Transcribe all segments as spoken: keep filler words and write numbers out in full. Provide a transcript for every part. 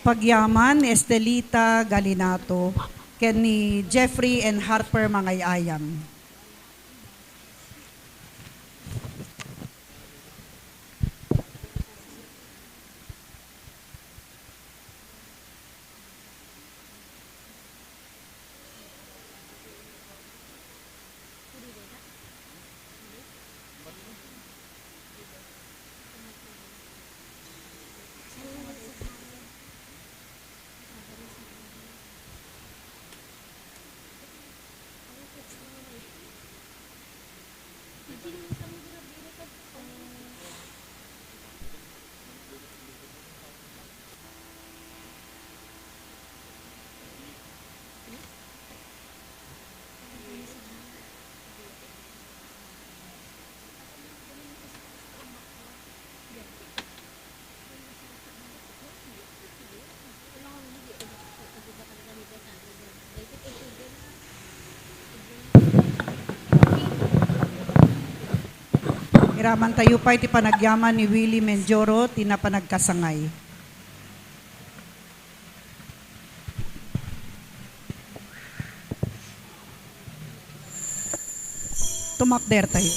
Pagyaman, Estelita Galinato, ken ni Jeffrey and Harper Mangay-ayam. Iramantayo pay ti panagyaman ni Willie Mendioro, ti napanagkasangay. Tumakder tayo.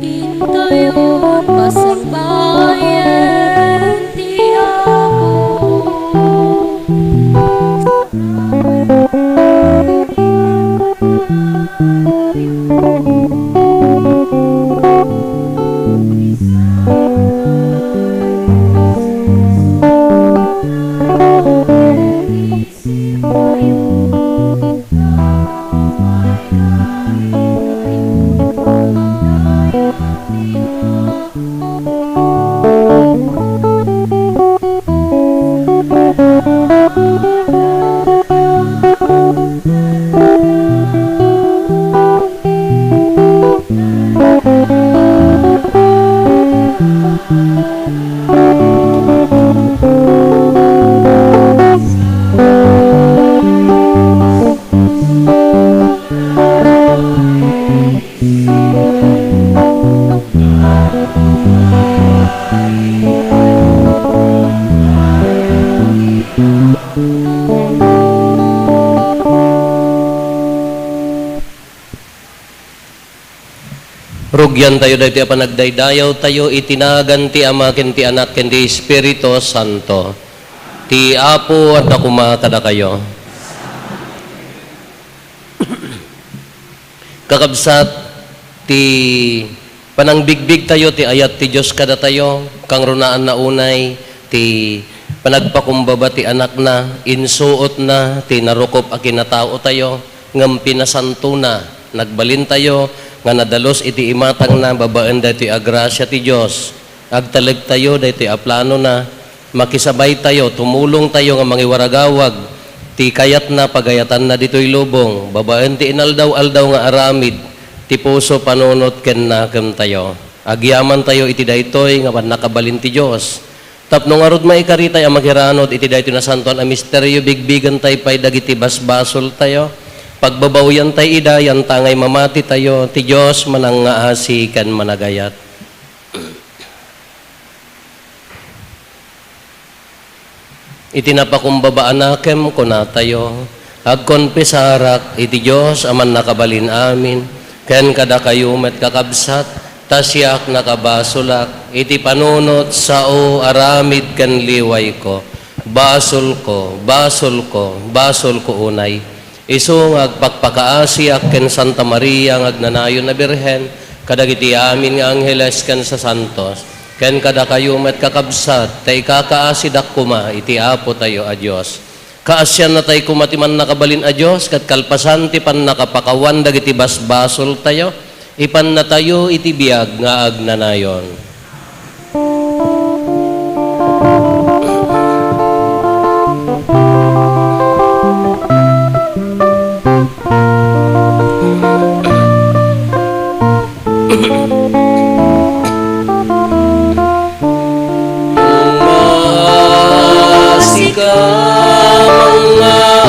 Intayon pasarbayen ti Apo. Rugiantayo daytoy a panagdaydayawtayo iti nagan ti Ama ken ti Anak ken ti Espiritu Santo. Ti Apo adda koma kadakayo. Kakabsat, ti panangbigbigtayo ti ayat ti Dios kadatayo, kangrunaanna unay ti panagpakumbaba ti Anakna, insuotna ti narukop a kinataotayo, ngem pinasantona. Nagbalintayo nga nadalus iti imatangna babaen daytoy a grasia ti Dios. Agtalektayo daytoy a planona, makisabaytayo, tumulongtayo nga mangiwaragawag ti kayatna, pagayatanna ditoy lubong, babaen ti inaldaw-aldaw nga aramid ti puso, panunot ken nakemtayo. Agyamantayo iti daytoy nga pannakabalin ti Dios. Tapno ngarud maikaritay a makiranud iti daytoy nasantoan a misterio, bigbigantay pay dagiti basbasoltayo. Pagbabawiantay ida, yantangay mamatitayo, ti Dios manangngaasi ken managayat. Iti napakumbaba a nakem, kunatayo, agkonfesarak iti Dios a mannakabalin amin, ken kadakayo met, kakabsat, ta siak nakabasolak iti panunot, sao, aramid, ken liwayko. Basolko, basolko, basolko unay. Isu nga agpakpakaasiak ken Santa Maria nga agnanayon a Birhen, kadagiti amin nga angheles ken sasantos, ken kadakayo met, kakabsat, ta ikakaasidak koma iti Apotayo a Dios. Kaasiannatay koma ti Mannakabalin a Dios, ket kalpasan ti pannakapakawan dagiti basbasoltayo, ipannatayo iti biag nga agnanayon. Mangngaasi ka, mangngaasi.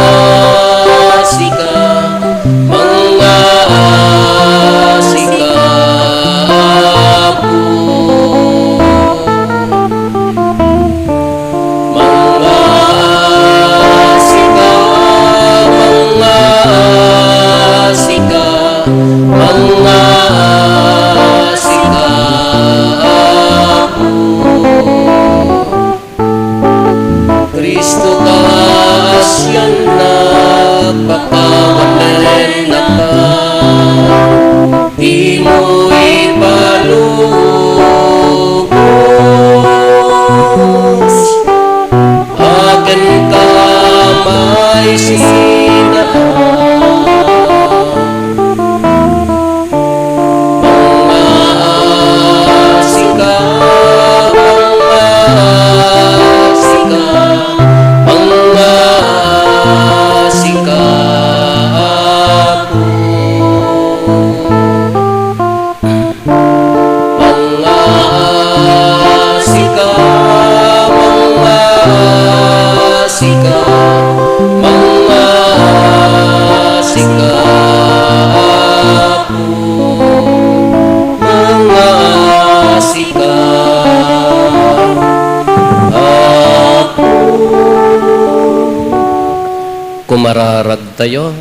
Ayo.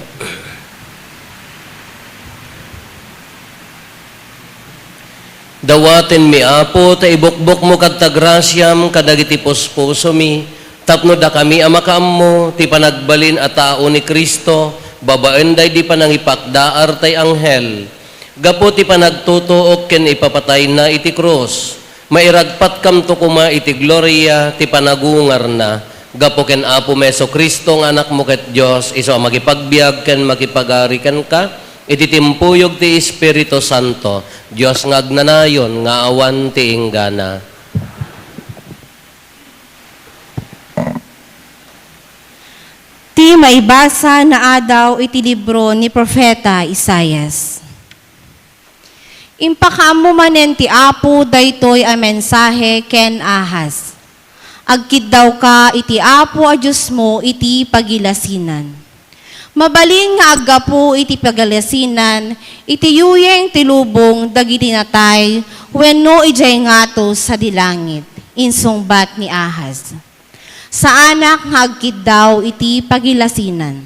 Dawatenmi, Apo, ta ibukbokmo kadta grasiam kadagiti puspusomi, tapno dakami a makaammo ti panagbalin a tao ni Cristo babaen daydi panangipakdaar tay anghel. Gapu ti panagtutuok ken ipapatayna iti krus, mairagpatkamto koma iti gloria ti panagungarna. Gapu ken Apomi Jesu-Cristo nga Anakmo ket Dios, isu a makipagbiag ken makipagari kenka iti timpuyog ti Espiritu Santo, Dios nga agnanayon nga awan ti inggana. Ti maibasa nga adaw iti libro ni Profeta Isaias. Impakaammo manen ti Apo daytoy a mensahe ken Ahaz. Agkiddawka iti Apo a Diosmo iti pagilasinan. Mabalin nga aggapu iti pagilasinan iti yuyeng ti lubong dagiti natay wenno idiay ngato sadi langit, insungbat ni Ahaz. Saanak nga agkiddaw iti pagilasinan.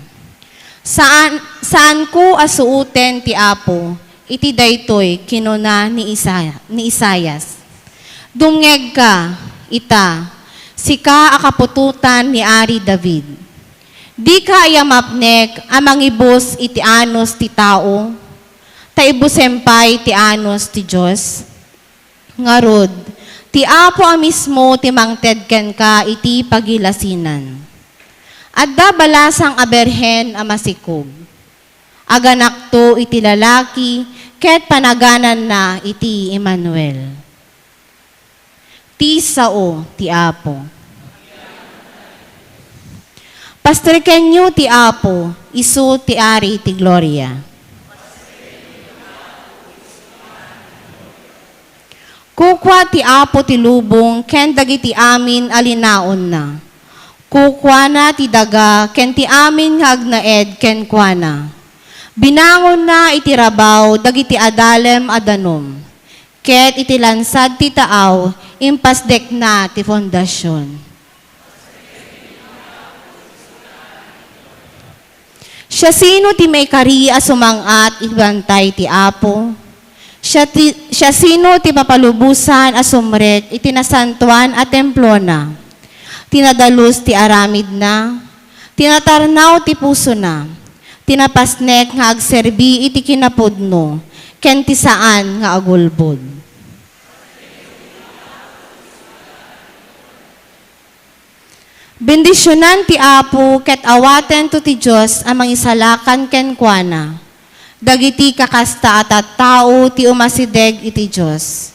Saan, saanko a suoten ti Apo iti daytoy kinuna ni Isaya-, ni Isaias. Dumngegka, ita, sika a kaputotan ni Ari David. Dika aya mapnek a mangibus iti anus ti tao, ta ibusen pay ti anus ti Dios? Ngarud, ti Apo a mismo ti mangted kenka iti pagilasinan. Adda balasang a birhen a masikog. Aganakto iti lalaki ket panagananna iti Emmanuel. Ti sao ti Apo. Pastrikenyo ti Apo, isu ti Ari ti Gloria. Kukua ti Apo ti lubong ken dagiti amin a linaonna. Kukuana ti daga ken ti amin nga agnaed kenkuana. Binangonna iti rabaw dagiti adalem a danum, ket iti lansad ti taaw, impasdekna ti fondasion. Siasino ti maikari a sumang-at iti bantay ti Apo? Siati-, siasino ti mapalubosan a sumrek iti nasantoan a templona? Ti nadalus ti aramidna, ti natarnaw ti pusona, ti napasnek nga agserbi iti kinapudno, ken ti saan nga agulbod. Bendisionan ti Apo ket awatento ti Dios a mangisalakan kenkuana. Dagiti kakasta a tattao ti umasideg iti Dios.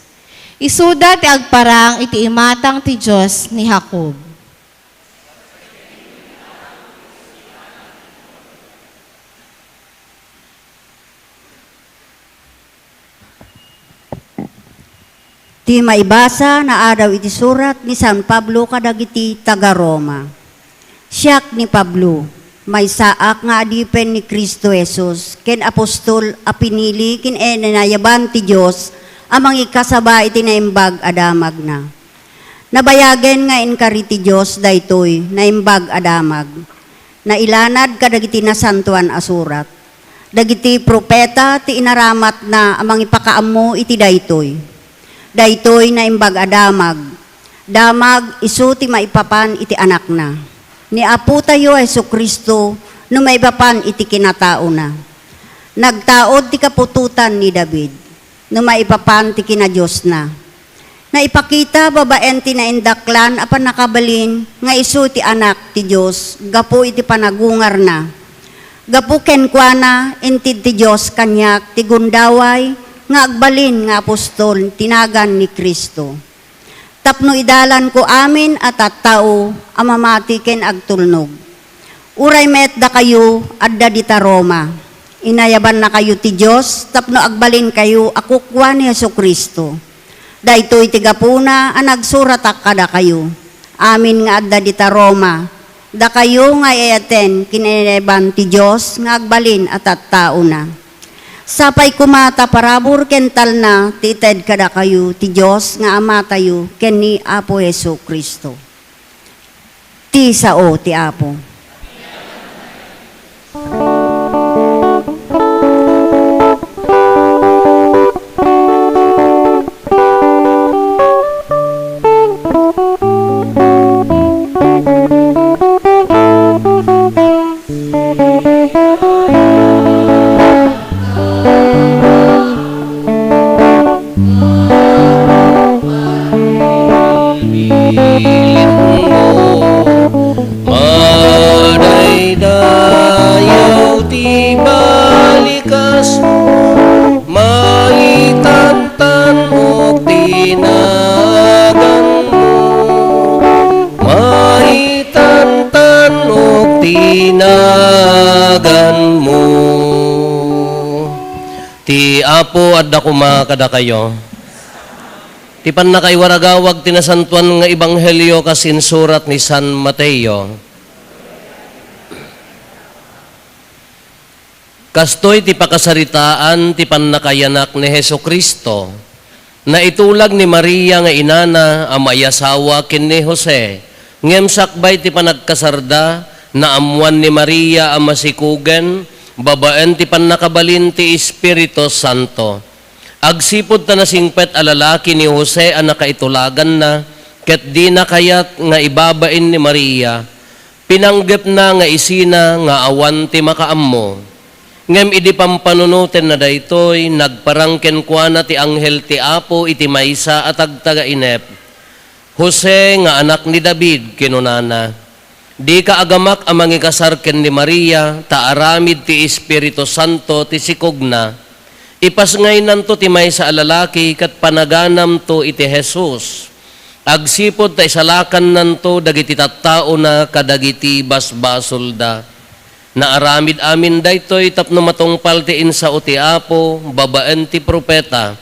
Isuda ti agparang iti imatang ti Dios ni Jacob. Ti maibasa nga adaw iti surat ni San Pablo kadagiti taga-Roma. Siak ni Pablo, maysaak nga adipen ni Cristo Jesus ken apostol a pinili ken inayaban ti Dios a mangikasaba iti naimbag a damagna. Nabayagen nga inkari ti Dios daytoy naimbag a damag. Nailanad kadagiti Nasantoan a Surat. Dagiti profeta ti inaramatna a mangipakaammo iti daytoy. Daytoy naimbag a damag. Damag isu ti maipapan iti Anakna. Ni Apotayo a Jesu-Cristo no maipapan iti kinataona. Nagtaud ti kaputotan ni David no maipapan ti kinadiosna. Naipakita babaen ti naindaklan a pannakabalin nga isu ti Anak ti Dios gapu iti panagungarna. Gapu kenkuana, inted ti Dios kaniak ti gundaway nga agbalin nga apostol ti nagan ni Cristo. Tapno idalanko amin a tattao a mamati ken agtulnog. Uray met dakayo adda dita Roma, inayabannakayo ti Dios tapno agbalinkayo a kukua ni Jesu-Cristo. Daytoy ti gapuna a nagsuratak kadakayo. Amin nga adda dita Roma, dakayo nga ay-ayaten ken inayaban ti Dios nga agbalin a tattaona. Sapay koma ta parabur ken talna ti ited kadakayo ti Dios nga Amatayo ken ni Apo Jesu-Cristo. Ti sao ti Apo. Ti Apo adda koma kadakayo. Ti pannakaiwaragawag ti nasantoan nga ebanghelio kas insurat ni San Mateo. Kastoy ti pakasaritaan ti pannakayanak ni Jesu-Cristo. Naitulag ni Maria nga inana a maiasawa ken ni Jose, ngem sakbay ti panagkasarda, naammoan ni Maria a masikogen babaen ti pannakabalin ti Espiritu Santo. Agsipud ta nasingpet a lalaki ni Jose a nakaitulaganna, ket dina kayat nga ibabain ni Maria, pinanggepna nga isina nga awan ti makaammo. Ngem idi pampanunotenna daytoy, nagparang kenkuana ti anghel ti Apo iti maysa a tagtagainep. "Jose nga anak ni David," kinunana, "dika agamak a mangikasar ken ni Maria, ta aramid ti Espiritu Santo ti sikogna. Ipasngaynanto ti maysa a lalaki ket panaganamto iti Jesus. Agsipud ta isalakannanto dagiti tattaona kadagiti basbasolda." Naaramid amin daytoy tapno matungpal ti insao ti Apo babaen ti profeta.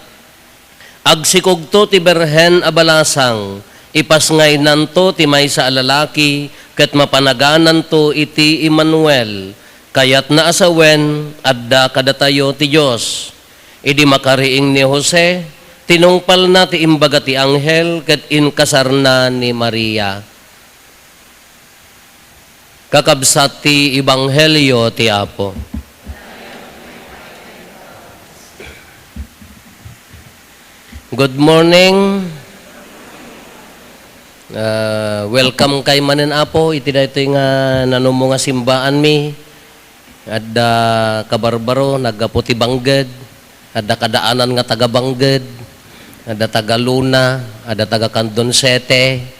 Agsikogto ti birhen a balasang, ipasngaynanto ti maysa a lalaki, ket mapanagananto iti Emmanuel. Kayatna a sawen, adda kadatayo ti Dios. Idi makariing ni Jose, tinungpalna ti imbaga ti anghel ket inkasarna ni Maria. Kakabsat ti ebanghelio ti Apo. Good morning. Ah, welcome kay manen, Apo, iti daytoy nga nanumo nga simbaanmi. Adda kabarbaro, naggapu ti Bangged. Adda kadaanan nga taga Bangged. Adda taga Luna, adda taga Candon Sete,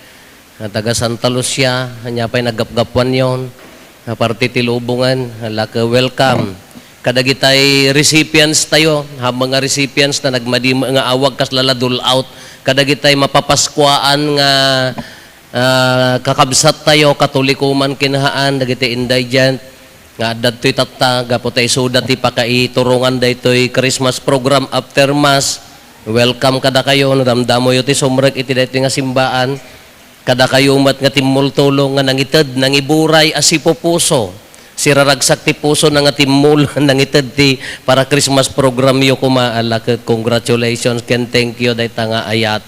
adda taga Santa Lucia, ania pay naggapgapuanyon. Aparte ti lubongan, ala ket welcome. Kadagitay recipients tayo, ha, mga recipients na nagmadi nga awag kasla la dole out. Kadagitay mapapaskuaan nga, ah, kakabsat tayo, Katoliko man ken haan, dagiti indigent, nga adda ditoy tatta, gapu ta isuda ti pakaiturongan daytoy Christmas program after Mass. Welcome kadakayo, no damdamoyo ti sumrek iti daytoy nga simbaan. Kadakayo met nga timmultulong nga nangited, nangiburay a sipupuso. Siraragsak ti pusona nga timmul, nangited ti para Christmas programyo koma, ala ket congratulations ken thank you dayta nga ayat.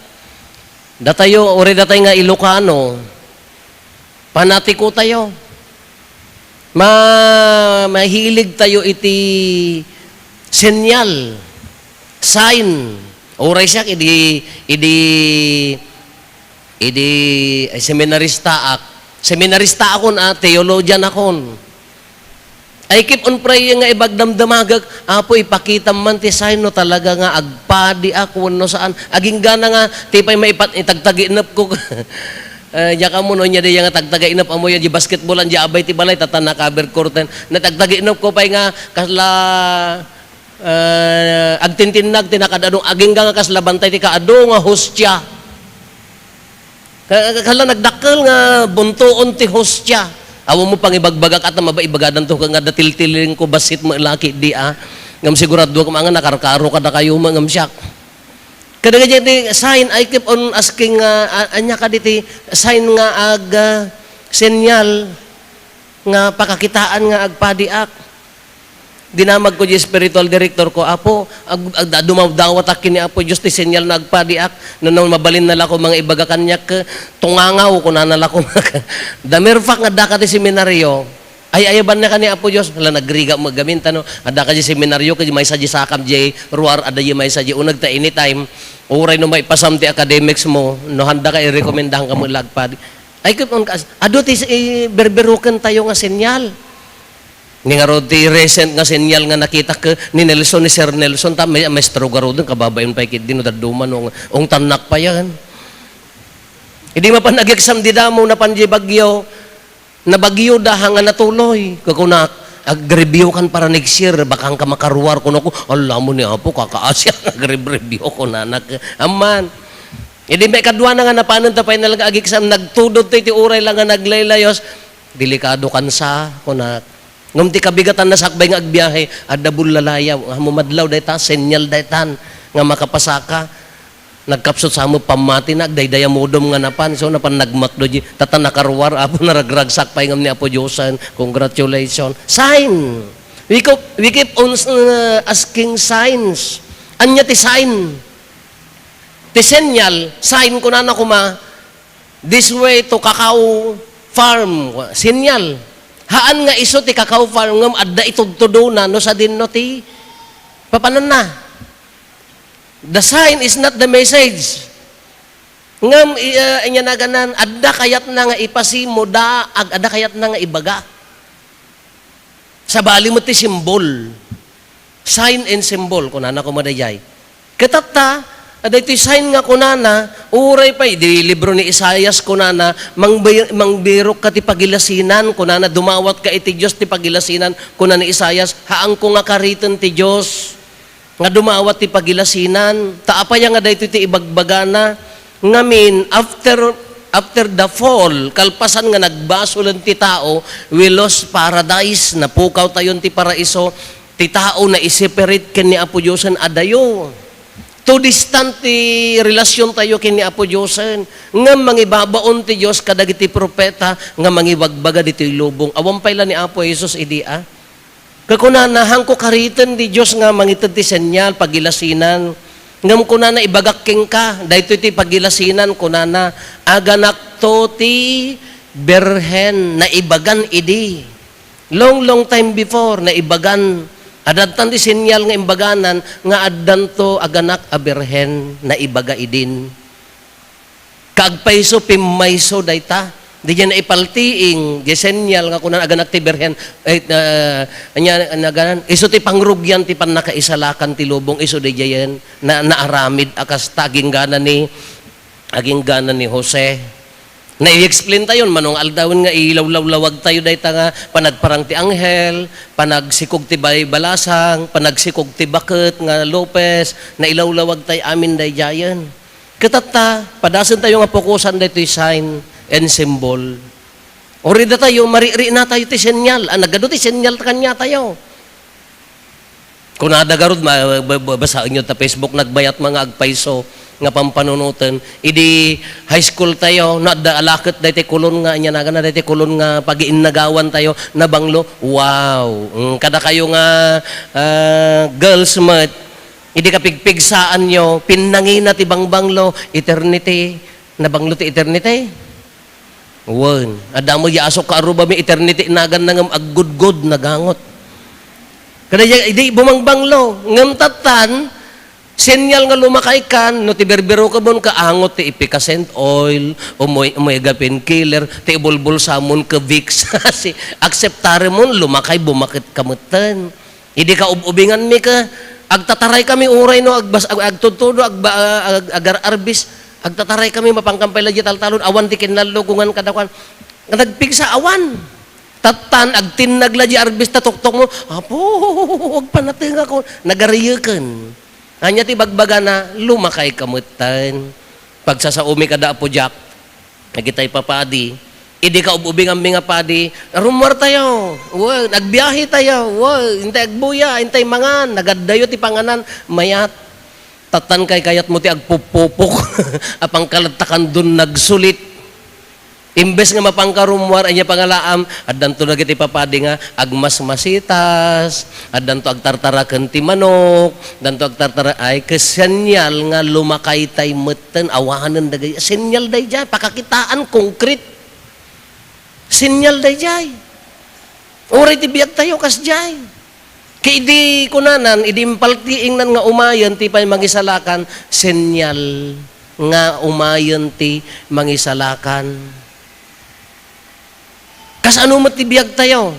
Datayo, uray datay nga Ilocano, panatiko tayo. Ma-, mahilig tayo iti senyal, sign. Uray siak, idi, idi, idi, ay, seminaristaak. Seminaristaakon, a, theologian akon. I keep on praying nga ibagdamdamagek, "Apo, ipakitam man ti sign no talaga nga agpadiak wenno saan." Aginggana nga, ti pay maipat-, itagtaginepko. Eh, diak ammo no, nia diay nga tagtaginep, ammo ya, di basketballan, di abay ti balay, tata na covered curtain. Natagtaginepko pay nga, kasla, eh, agtintinnag ti nakaad-adu, agingga nga kasla bantay ti kaadu nga hostia. Ka-, ka-, kasla nagdakkel nga buntoon ti hostia. Awan mo pangibagbaga ket ta maba-, ibagadanto ket nga adda tiltiling ko bassit met la ketdi a. Ngem siguraduak nga nakarkaro kadakayo met ngem siak. Kadagiti sign, I keep on asking nga, a-, ania kaditi sign nga ag-, ah, senyal nga pakakitaan nga agpadiak. Dinamagko di spiritual director ko, "Apo, ag-, ag-, dumawdawatak ken ni Apo Dios ti senyal nga agpadiak. No, no, mabalinna la ko mangibagak kaniak, tungangaw," kunana la ko. The mere fact nga addaka ti seminaryo, ay-ayabanna ka ni Apo Dios. Hala, nagrigat met gamin ta no, addaka di seminaryo, ket maysa di sakam di ruar, adda di maysa di uneg ta anytime, uray no maipasam ti academics mo, no, handaka, irekomendahanka met la agpadi. Ay, ket on kas-, adu ti, eh, berberuken tayo nga senyal. Ni ngarud ti recent nga senyal nga nakitak ni Nelson, ni Sir Nelson, ta may, maestro garuden, kababain pay ketdi no dadduma no, ungtannak payen. Idi mapan ag-exam di damo, napan di bagyo, nabagyo da, ha nga natuloy. Kukunak, "Ag-review kan para next year, baka ka makaruar," kuno ko, "Ala mo ni Apo, kakaasiak, ag-review," kunanak. Amman. Idi may kadua na nga napanen ta final nga ag-exam, nagtudot ti, ti uray la nga naglaylayos, "Delikado kansa," kunak. Ngem ti kabigatanna sakbay nga agbiahe, adda bullalayaw. Nga madlaw dayta, senyal daytan nga makapasaka. Nagkapsut sa met pammati na, agdaydayamudom nga napan. So, napan nagmakdo di, tata nakaruar, apo naragragsak pay ngem ni Apo Diosen. Congratulations. Sign! We keep, we keep on uh, asking signs. Anya ti sign? Ti senyal, sign kunana kuma, this way to cacao farm. Senyal. Haan nga isu ti cacao farm, ngem adda itudtudona no sadinno ti papananna. The sign is not the message. Ngem, i-, ah, inyanagan, adda kayatna nga ipasimo, daag, adda kayatna nga ibaga. Sabali met ti simbol. Sign and symbol, kunana koma dayjay. Ket tatta, adda itoy sign nga kunana, uray pay, di libro ni Isaias kunana, "Mangbi-, mangbirok ka ti pagilasinan," kunana, "Dumawat ka iti Dios ti pagilasinan," kunana ni Isaias, "Haanko nga kariten ti Dios." Nga dumawat ti pagilasinan. Ta apay nga daytoy ti ibagbagana? Ngamin, after, after the fall, kalpasan nga nagbasolen ti tao, we lost paradise, napukawtayon ti paraiso, ti tao naiseparate ken ni Apo Diosen adayo. Too distant ti relasyontayo ken ni Apo Diosen. Ngem mangibabaon ti Dios kadagiti propeta nga mangibagbaga ditoy lubong. Awan pay la ni Apo Jesus idi, a? Kakunana, "Haanko kariten ti Dios nga mangited ti senyal, pagilasinan." Ngem kunana, "Ibagak kenka, daytoy ti pagilasinan," kunana, "Aganakto ti birhen," naibagan idi. Long, long time before, naibagan. Adda ti senyal nga imbaganan nga addanto aganak a birhen, naibaga idin. Kaagpayso, pimmayso dayta. Diay naipaltiing, diay senyal nga kunan, "Aganak ti Birhen," eh, ah, anya, naganan, isu ti pangrugian ti pannakaisalakan ti lubong, isu diayen, na, naaramid a kasta, aginggana ni, aginggana ni Jose. Nai-explain tayo, mano nga aldawen nga ilawlawlawag tayo dayta nga panagparang ti anghel, panagsikog ti bay-, balasang, panagsikog ti baket nga lupes, nailawlawag tayo amin daydiayen. Ket tatta, padasen tayo nga pukosan daytoy sign and symbol. Uray datayo, maririnatayo ti senyal. A, nagadu ti senyal kaniatayo. Kunada garud, ma-, ba-, ba-, basaenyo ta Facebook, nagbayat nga agpayso nga pampanunoten. Idi high school tayo, no, adda alaket daytoy kulon nga, anya nagana daytoy kulon nga pagiinnagawan tayo, nabanglo. Wow! Mm, kada kayo nga, ah, girls met, idi kapigpigsaanyo, pinnangina ti bangbanglo, eternity. Nabanglo ti eternity? Wen. Adda met diay asukka arubami, eternity naganna ngem aggudgud, nagangot. Kada diay, idi bumangbanglo, ngem tattan, senyal nga lumakaykan, no ti birbirokemon, kaangot ti efficacy oil, umoy-, omega painkiller, ti ibulbulsamon ka Vicks. Si, akseptaremon, lumakay, bumaket ka metten. Idi kaub-ubinganmi ka, agtataraykami uray no agbas-, ag-, agtudtudo, agba-, ag-, agar-arbis, agtataraykami, mapankan pay la diay taltalon, awan ti kinnallugongan kadakuan. Nagpigsa, awan. Tattan, agtinnag la diay arbis ta tuktok mo, "Apo, agpanatengakon." Nagariyeken. Anya ti bagbagana, "Lumakay ka metten." Pagsasaomi kada Apo Jack, dagitay papadi, idi kaub-ubinganmi nga padi, "Rummuar tayo, wen, agbiahe tayo, wen, intay agbuya, intay mangan, nagaddayo ti panganan, mayat." Tattan kaykayatmo ti agpuppupok, a pangkalattakan don nagsulit. Imbes nga mapanka rummuar, anya pangalaam, addanto dagiti papadi nga agmasmasitas, addanto agtartaraken ti manok, addanto agtartara-, ay, ket senyal nga lumakaytay metten, awanen dagay, senyal daydiay, pakakitaan, konkret. Senyal daydiay. Uray ti biagtayo, kasdiay. Ket idi kunanan, idi impaltiingnan nga umayen ti pay mangisalakan, senyal nga umayen ti mangisalakan. Kasano met ti biagtayo?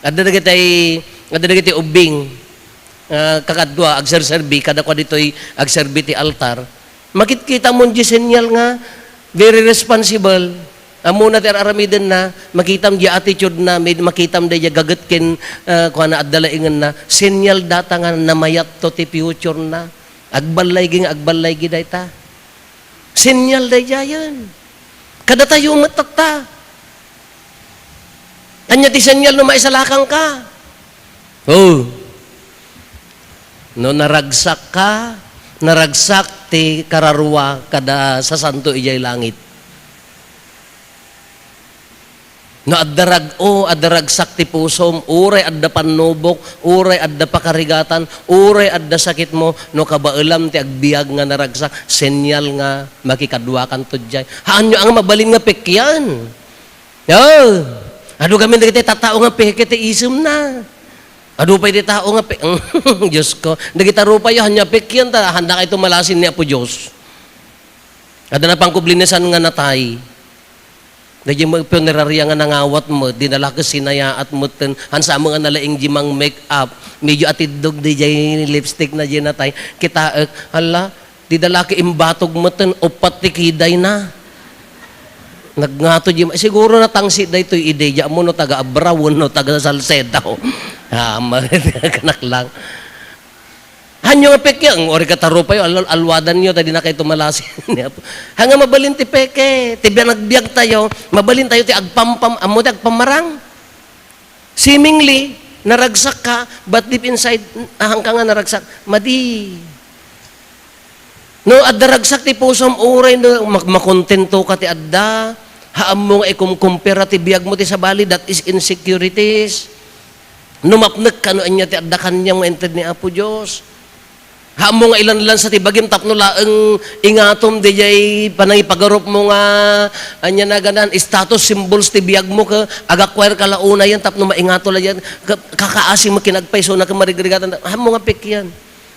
Adda dagitay, adda dagiti ubbing, ah, kakadua, agserserbi, kadakua ditoy agserbi ti altar. Makitkitamon diay senyal nga very responsible. Ammona ti ar-aramidenna, makitam diay attitude-na, may-, makitam diay gaget ken, ah, kuana, adda laingenna. Senyal data nga namayatto ti future-na. Agballaygi nga agballaygi dayta. Senyal daydiayen. Kadatayo met tatta. Ania ti senyal no maisalakanka? Oh. No naragsakka, naragsak ti kararua kada sasanto idiay langit. No adda rag-o, adda ragsak ti pusom, uray adda pannubok, uray adda pakarigatan, uray adda sakitmo, no kabaelam ti agbiag nga naragsak, senyal nga makikaduakanto diay. Haanyo a nga mabalin nga pekkian. Oh, adu kami dagiti tattao nga peke ti isemna. Adu pay ti tao nga pe-, Diyos ko, dagita rupayo, ania pekkian ta, handa kayto malasin ni Apo Dios. Adda na pangkublinesan nga natay. Daydiay met punerarya nga nangawat met, dinala ket sinayaat metten, hansa met nga nalaing di mang make up, medyo atiddog daydiay lipstick na di natay. Kitaek, hala, didala ket imbatog metten, uppat ti kidayna. Nagngato di, siguro natangsit daytoy idi, di ammo no taga Abra wenno taga Salcedo. Ah, ma-, kanak lang. Hanyo nga pekkian, ori katarupayo, al-, alwadanyo, ta di na kayo tumalasin ni Apo. Hanga mabalin ti peke, ti biag-, nagbiag tayo, mabalin tayo ti agpampam-, ammo ti agpamarang. Seemingly, naragsak ka, but deep inside, ahan ka nga naragsak. Madi. No, adda ragsak ti pusom, uray no, mak-, makontento ka ti adda. Haammo nga ikumkumpara ti biagmo ti sabali, that is insecurities. No mapnek ka no ania ti adda kaniam nga inted ni Apo Dios. Haammo nga ilanlansa ti bagim tapno laeng ingatom diay panangipagarupmo nga ania na ganan, status symbols ti biagmo ket agakuair ka la unayen tapno maingato la diay ka-, kakaasi mo kinagpaysona ket marigrigatan. Haammo nga pekkian.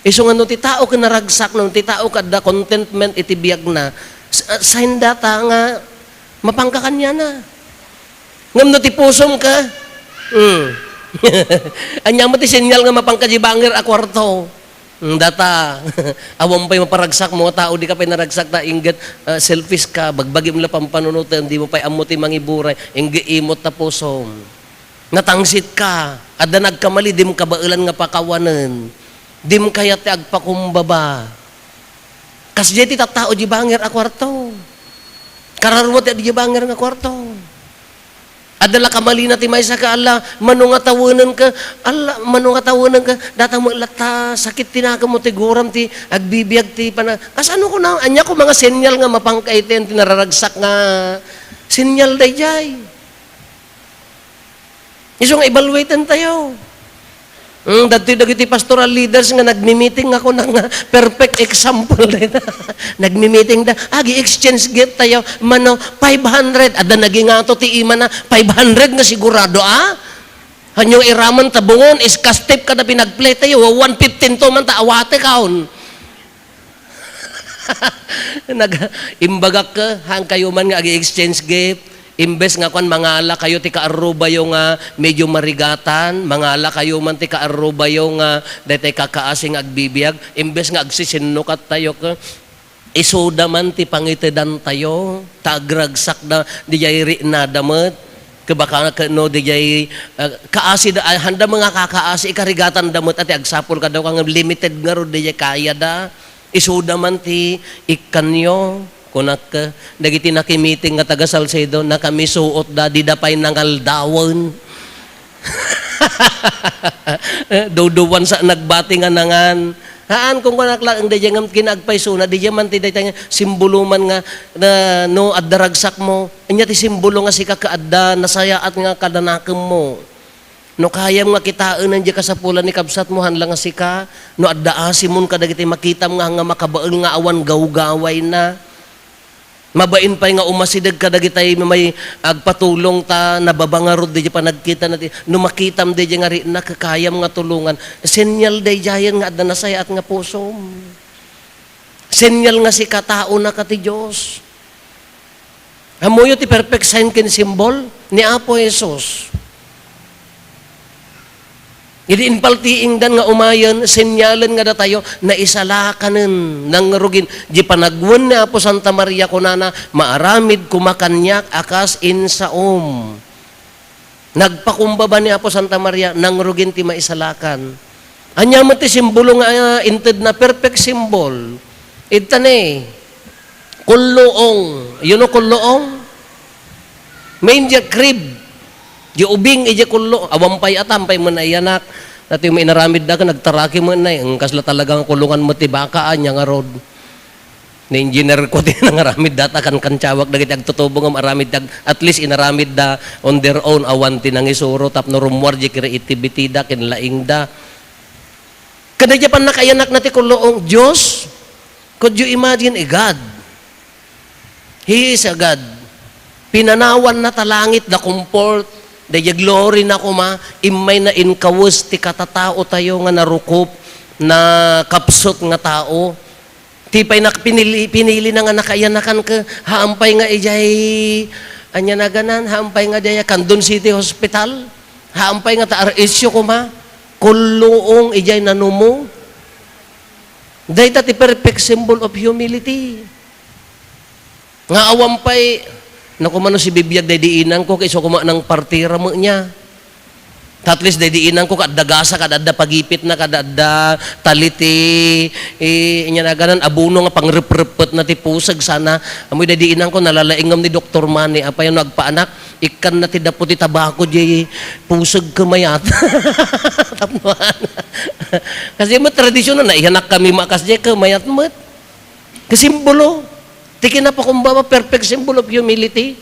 Isu nga no ti tao ket naragsak, no ti tao ket adda contentment iti biagna, s-, sign data nga mapangka kaniana. Ngem no ti pusom ka, hmm. Ania met ti senyal nga mapangka di bangir a kuarto? Hmm, data, awan pay maparagsak mo nga tao, di ka pay naragsak ta inggit, ah, selfish ka, bagbagim la pampanunoten, di mo pay ammo ti mangiburay, inggit imot ta pusom. Natangsit ka, adda nagkamali, dim kabaelan nga pakawanen, dim kayat ti agpakumbaba. Kasdiay ti tattao di bangir a kuarto. Kararua ti adi di bangir nga kuarto. Adda la kamalina ti maysa ka, ala, mano nga tawenenka, ala, mano nga tawenenka, data met latta, sakit ti nakemmo ti guram ti agbibiag ti pana-, kasano ko na, ania ko mga senyal nga mapangka iti, ti nararagsak nga senyal daydiay. Isu nga evaluaten tayo. Hmm, dagitoy dagiti pastoral leaders nga nagmi-meeting nga kunana nga perfect example dayta. Nagmi-meeting da, agi-exchange gift tayo, mano, five hundred, adda nagingato ti imana, five hundred nga sigurado, ah? Hanyo iraman ta bungon, iskastip kada pinagplay tayo, one fifteen to man ta awate kaon. Nag-, imbagak ka, haan kayo man nga agi-exchange gift, imbes nga kuan, mangala kayo ti kaarrubayo nga medyo marigatan, mangala kayo man ti kaarrubayo nga daytay kakaasi nga agbibiag, imbes nga agsisinnukat tayo ka, isuda man ti pangitedan tayo, ta agragsak da, dijay riknada met, kebaka no dijay, ah, kaasi da, ah, handa mga kakaasi, ikarigatan da met, ati agsapul ka daw, kang limited nga ro dijay kaya da. Isuda man ti ikkanyo, kunak, dagiti nakimiting nga taga Salcedo, nakamisuot da, di da pay nangaldawen. Duduwan sa nagbati nga nangan. Haan, kung kunak lang, daydiay ngem kinagpaysona, daydiay man ti dayta nga simbolo man nga, na, no, adda ragsak mo. Anya ti simbolo nga sika kaadda, nasayaat nga kadanakem mo. No kayam nga kitaen, diay kasapulan ni kabsat mo, haan lang nga sika, no adda asimon kadagiti makitam nga, nga makabael nga awan gawgawayna. Mabain pay nga umasideg kadagitay may agpatulong ta nababa ngarud diay panagkita na ti, no makitam diay nga rikna, kakayam nga tulongan. Senyal daydiayen nga adda nasayaat nga pusom. Senyal nga sika tao na ka ti Dios. Ammoyo ti perfect sign ken symbol ni Apo Jesus. Idi impaltiingdan nga umayen, senyalen nga datayo, naisalakanen, nangrugin. Di panagwen ni Apo Santa Maria, kunana, maaramid koma kaniak a kas insaom. Nagpakumbaba ni Apo Santa Maria, nangrugin ti maisalakan. Anya met ti simbolo nga, ah, inted na perfect symbol. Ita ni, kulluong. You know kulluong? Manger crib. Di ubing, iti kullo, awan pay ata, ampay met naiyanak. Dati mo inaramid da, nagtaraki met na, ang kasla talagang kulungan mo ti baka, anya nga rod. Ni engineer ko, ti nangaramid data, kan, kan tiawak dagiti agtutubo nga maaramid, tag-, at least inaramid da on their own, awan ti nangisuro, tapno rummuar di creativity da, kinlaing da. Kada di pannakaiyanak na ti kulluong, Diyos, could you imagine a God? He is a God. Pinanawan na ta langit, the comfort, the glory na kuma, immay na inkawes ti katatao tayo nga narukop, na kapsut nga tao. Ti pay nak-, pinili, pinili na nga nakaiyanakan ke, haampay nga ijay, anya naganan, haampay nga jay Candon City Hospital, haampay nga ta R S U kuma, kulluong ijay nanumo. Dayta ti perfect symbol of humility. Nga awan pay, naku, mano si bibiag daydi inang ko, kay isu koma nang partira met niya. At least daydi inang ko, kadda gasa, kadda pagipit na, kadda taliti, eh, inya naganan, abono nga pangreprepet na ti puseg sana. Amoy daydi inang ko, nalalaingem ni Doktor Manny, apay no agpaanak, ikkan na ti dapo ti tabako, di puseg kemayat. Tapno, kasi mo tradisyon na, naihanak kami makas di kemayat met. Kasimbolo ti kinapakumbaba, perfect symbol of humility.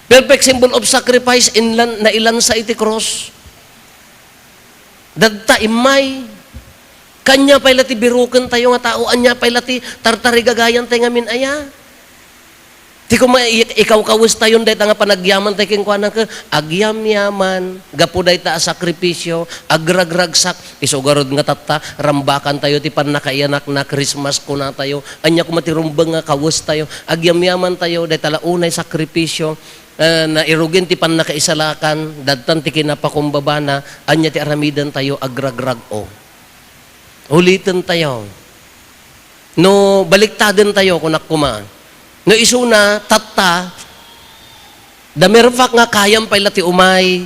Perfect symbol of sacrifice, inlan-, nailansa iti krus. Dadta immay. Kanya pay la ti biruken tayo nga tao, anya pay la ti tartarigagayan tayo ngamin aya. Ti kuma-, i-, ikawkawes tayon dayta nga panagyaman tayo kenkuana ke, agyamyaman, gapu dayta a sakripisyo, agragragsak, isu garud nga tatta, rambakan tayo ti pannakaiyanak na Christmas, kuna tayo, anya kuma ti rumbeng nga kawes tayo, agyamyaman tayo, dayta la unay sakripisyo, eh, nairugen ti pannakaisalakan, dadtan ti kinapakumbabana, anya ti aramiden tayo, agragrag-o. Uliten tayo. No, baliktaden tayo, kunak kuma. No, isuna, tatta, the mere fact nga kayam pay la ti umay,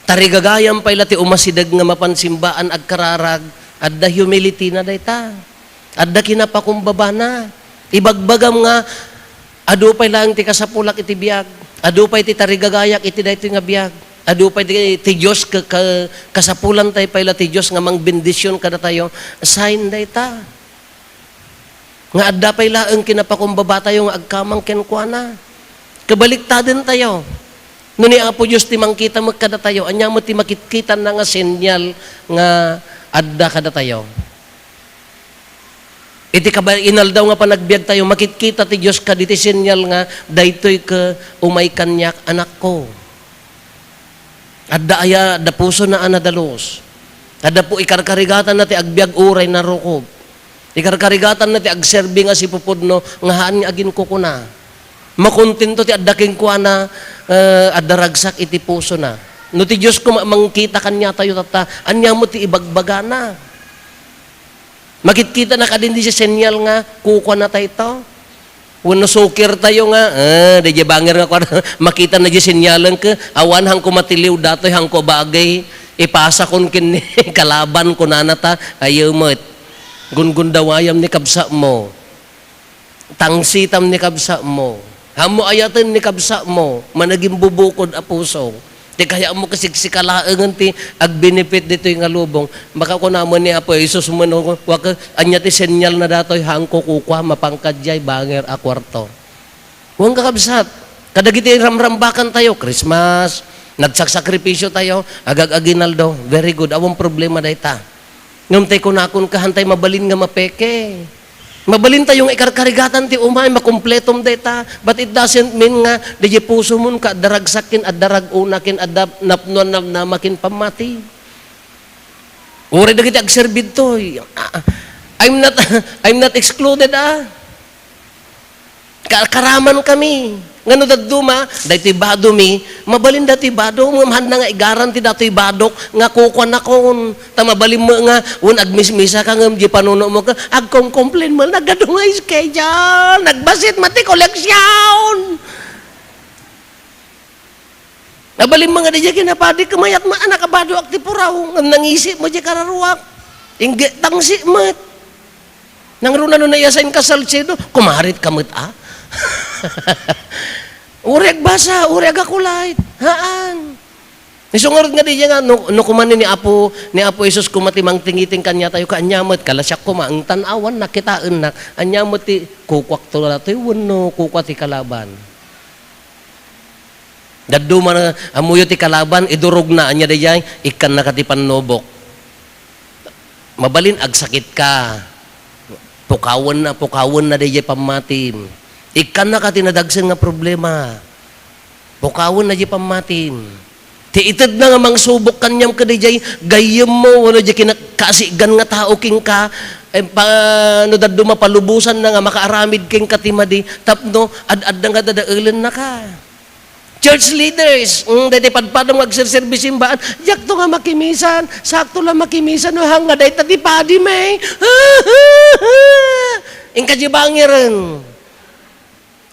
tarigagayam pay la ti umasideg nga mapan simbaan agkararag, adda humility na dayta. Adda kinapakumbabana. Ibagbagam nga, adu pay laeng ti kasapulak iti biag. Adu pay ti tarigagayak iti daytoy nga biag. Adu pay ti, ti Dios ka, ka, kasapulan tayo pay la ti Dios nga mangbendision kadatayo. Sign dayta. Nga adda pay laeng kinapakumbaba tayo nga agkamang kenkuana. Kabaliktaden tayo. No ni Apo Dios ti mangkita met kadatayo, ania met ti makitkitanna nga senyal nga adda kadatayo? Iti kaba-, inaldaw nga panagbiag tayo, makitkita ti Dios kaditi senyal nga, "Daytoy ke, umay kaniak, anakko." Adda aya, adda pusona a nadalus. Adda pu-, ikarkarigatanna ti agbiag uray narukop. Ikarkarigatanna ti agserbi nga sipupudno nga haan nga aginkukuna. Makontento ti adda kenkuana, eh, adda ragsak iti pusona. No ti Dios koma mangkita kaniatayo tatta, ania met ti ibagbagana? Makitkita na kadin di senyal nga kukuana tayo ito? Wenno sukir tayo nga, eh, di di banger nga kuana, makita na di senyalen ke, awan hangko matiliw datoy, hangko bagay, ipasakon ken ni kalaban, kunana ta, ayo met. Gungundawayam ni kabsat mo. Tangsitam ni kabsat mo. Haanmo ayaten ni kabsat mo, managimbubukod a puso. Ti kayatmo kasiksikalaengen ti agbenefit ditoy nga lubong. Makakuna man ni Apo Jesus, "Mano, wa ka, ania ti senyal na datoy, hangko kukua, mapangkadiay, banger a kuarto." Wen, kakabsat, kadagiti ramrambakan tayo, Christmas, nagsaksakripisyo tayo, agag-aguinaldo, very good, awan problema dayta. Ngem tay kunakon, kaantay mabalin nga mapeke. Mabalin tayo nga ikarkarigatan ti umay, makumpletom dayta. But it doesn't mean nga, di di pusomon ka, adda ragsak ken, adda rag-ona ken, adda napnoan namnama ken pammati. Uray dagiti agserbi ditoy. Ah, I'm not, I'm not excluded, ah. Ka-, karaman kami. Nga no dadduma, daytoy badomi, mabalin datoy bado, ngem haanna nga igaranti datoy badok nga kukuanakon. Ta mabalin met nga, wen agmismisa ka ngem di panuno mo ka, agkomkomplain mo, nagadu nga schedule, nagbasit met ti koleksyon. Mabalin mo nga di di kinapadik, mayat mo, anak, abado ak ti puraw, ngem nangisi mo di kararuak. Ingge, tangsi met. Nangruna no naiyasain ka Salcedo, kumarit ka met, ah. Uray agbasa, uray agakulay. Haan. Isu ngarud nga di nga, no, no kuman ni Apo, ni Apo Jesus kuma ti mangtingiting kaniatayo, ka ania met, kalasiak kuma, ang tan-awannak, kitaennak, ania met ti kukuakto datoy wenno kukua ti kalaban? Dadduma na, ammoyo ti kalaban, idurogna, ania daydiay, ikkannaka ti pannubok. Mabalin agsakitka. Pukawenna, pukawenna daydiay pammatim. Ikkannaka ti nadagsen nga problema. Pukawenna diay pammatim. Ti itedna nga mangsubok kaniam ket daydiay gayyemmo wenno diay kinakasigan nga tao kenka, eh, pa-, no dadduma palubosanna nga makaaramid kenka ti madi, tapno ad-adda nga dadaelennaka. Church leaders, mm, daytoy padpadam nga agserserbi simbaan, diakto nga makimisan, sakto la makimisan, no, hanga dayta ti padi, may. Inka di bangiren.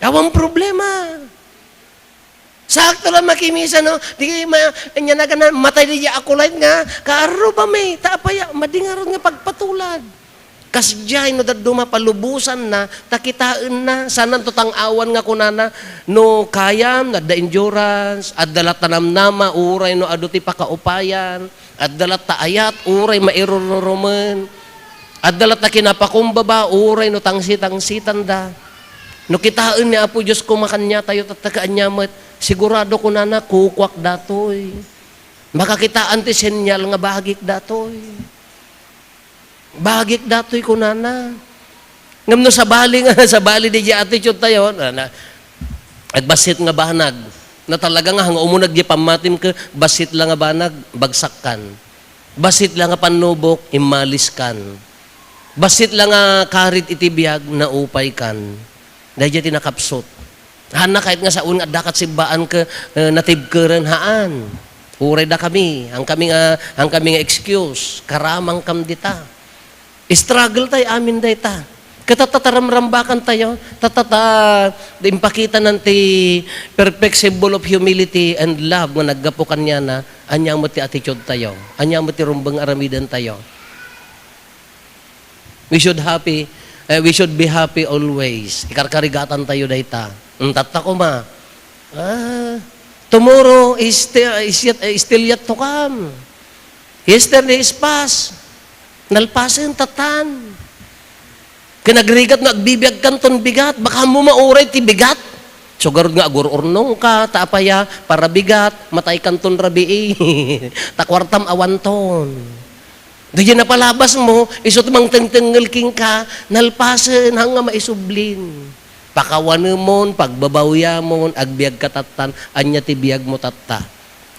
Awan problema. Sakto la makimisan, no? Di ma-, ania na ganan, matay di akulay nga, kaarro ba, may, ta apaya, madingarod nga pagpatulad. Kasdiay no dadduma palubosanna, ta kitaenna, saanto tang-awan nga kunana, no kayam, adda endurance, adda latta namnama, uray no adu ti pakaupayan, adda latta ayat, uray mairururumen, adda latta kinapakumbaba, uray no tangsi-tangsitanda. No kitaen ni Apo Dios kuma kaniatayo, tatta ket ania met, sigurado kunana, kukuak datoy. Makakitaan ti senyal nga bagik datoy. Bagik datoy kunana. Ngem no sabali nga, sabali di attitude tayo, na, na, agbassit nga banag. Na talaga nga, hanga umuneg di pammatim ket bassit la nga banag, bagsakkan. Bassit la nga pannubok, immaliskan. Bassit la nga karit iti biag, naupaykan. Daydiay ti nakapsut. Haanna kayat nga saon nga addakat sibbaan ket, eh, natibkeren, haan. Uray dakami, hankami nga, hankami nga excuse, karamangkam dita. Struggle tayo amin dayta. Ket tatta ta ramrambakan tayo, tatta ta impakitanan ti perfect symbol of humility and love nga naggapu kaniana, ania met ti attitude tayo, ania met ti rumbeng aramiden tayo. We should happy, eh, we should be happy always. Ikarkarigatan tayo dayta. Mm, tatta koma. Ah, tomorrow is still, is yet, is still yet to come. Yesterday is past. Nalpasen, tattan. Kinagrigat nga agbibiagkanton bigat. Baka mo mauray ti bigat. Sugarod nga agur-urnong ka, ta apaya, para bigat, matay kanton rabii. Ta kuartam awanton. Daydiay napalabas mo, isu ti mangtengtengngel kenka, nalpasen, hanga maisublin. Pakawanemon, pagbabawiamon, agbiag ka tattan, ania ti biag mo tatta.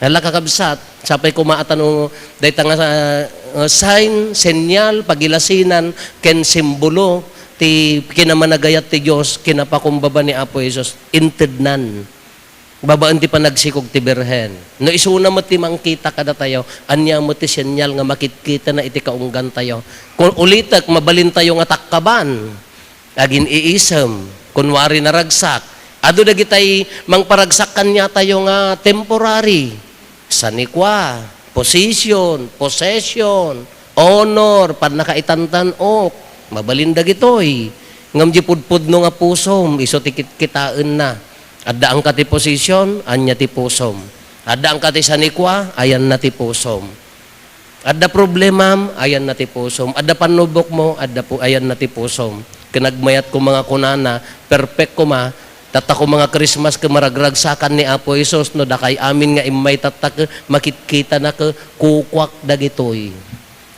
Ala, kakabsat, sapay koma a tano dayta nga, ah, sign, senyal, pagilasinan, ken simbolo ti kinamanagayat ti Dios, kinapakumbaba ni Apo Jesus, intednan. Babaen ti panagsikog ti Birhen. No isuna met ti mangkita kadatayo, ania met ti senyal nga makitkitana iti kaunggantayo? Kun ulitek, mabalintayo nga takkaban, agin-iisem, kunwari naragsak. Adu dagitay mangparagsak kaniatayo nga temporary. Sanikua, position, possession, honor, pannakaitantan-ok, mabalin dagitoy. Ngem di pudpudno nga pusom, isu ti kitkitaenna. Addaanka ti position, ania ti pusom. Addaanka ti sanikua, ayanna ti pusom. Adda problemam, ayanna ti pusom. Adda pannubokmo, adda pu-, ayanna ti pusom. Ken agmayat koma nga kunana, perfect koma, tatta koma nga Christmas ket maragragsakan ni Apo Jesus, no dakay amin nga immay tatta ket makitkitana ket kukuak dagitoy.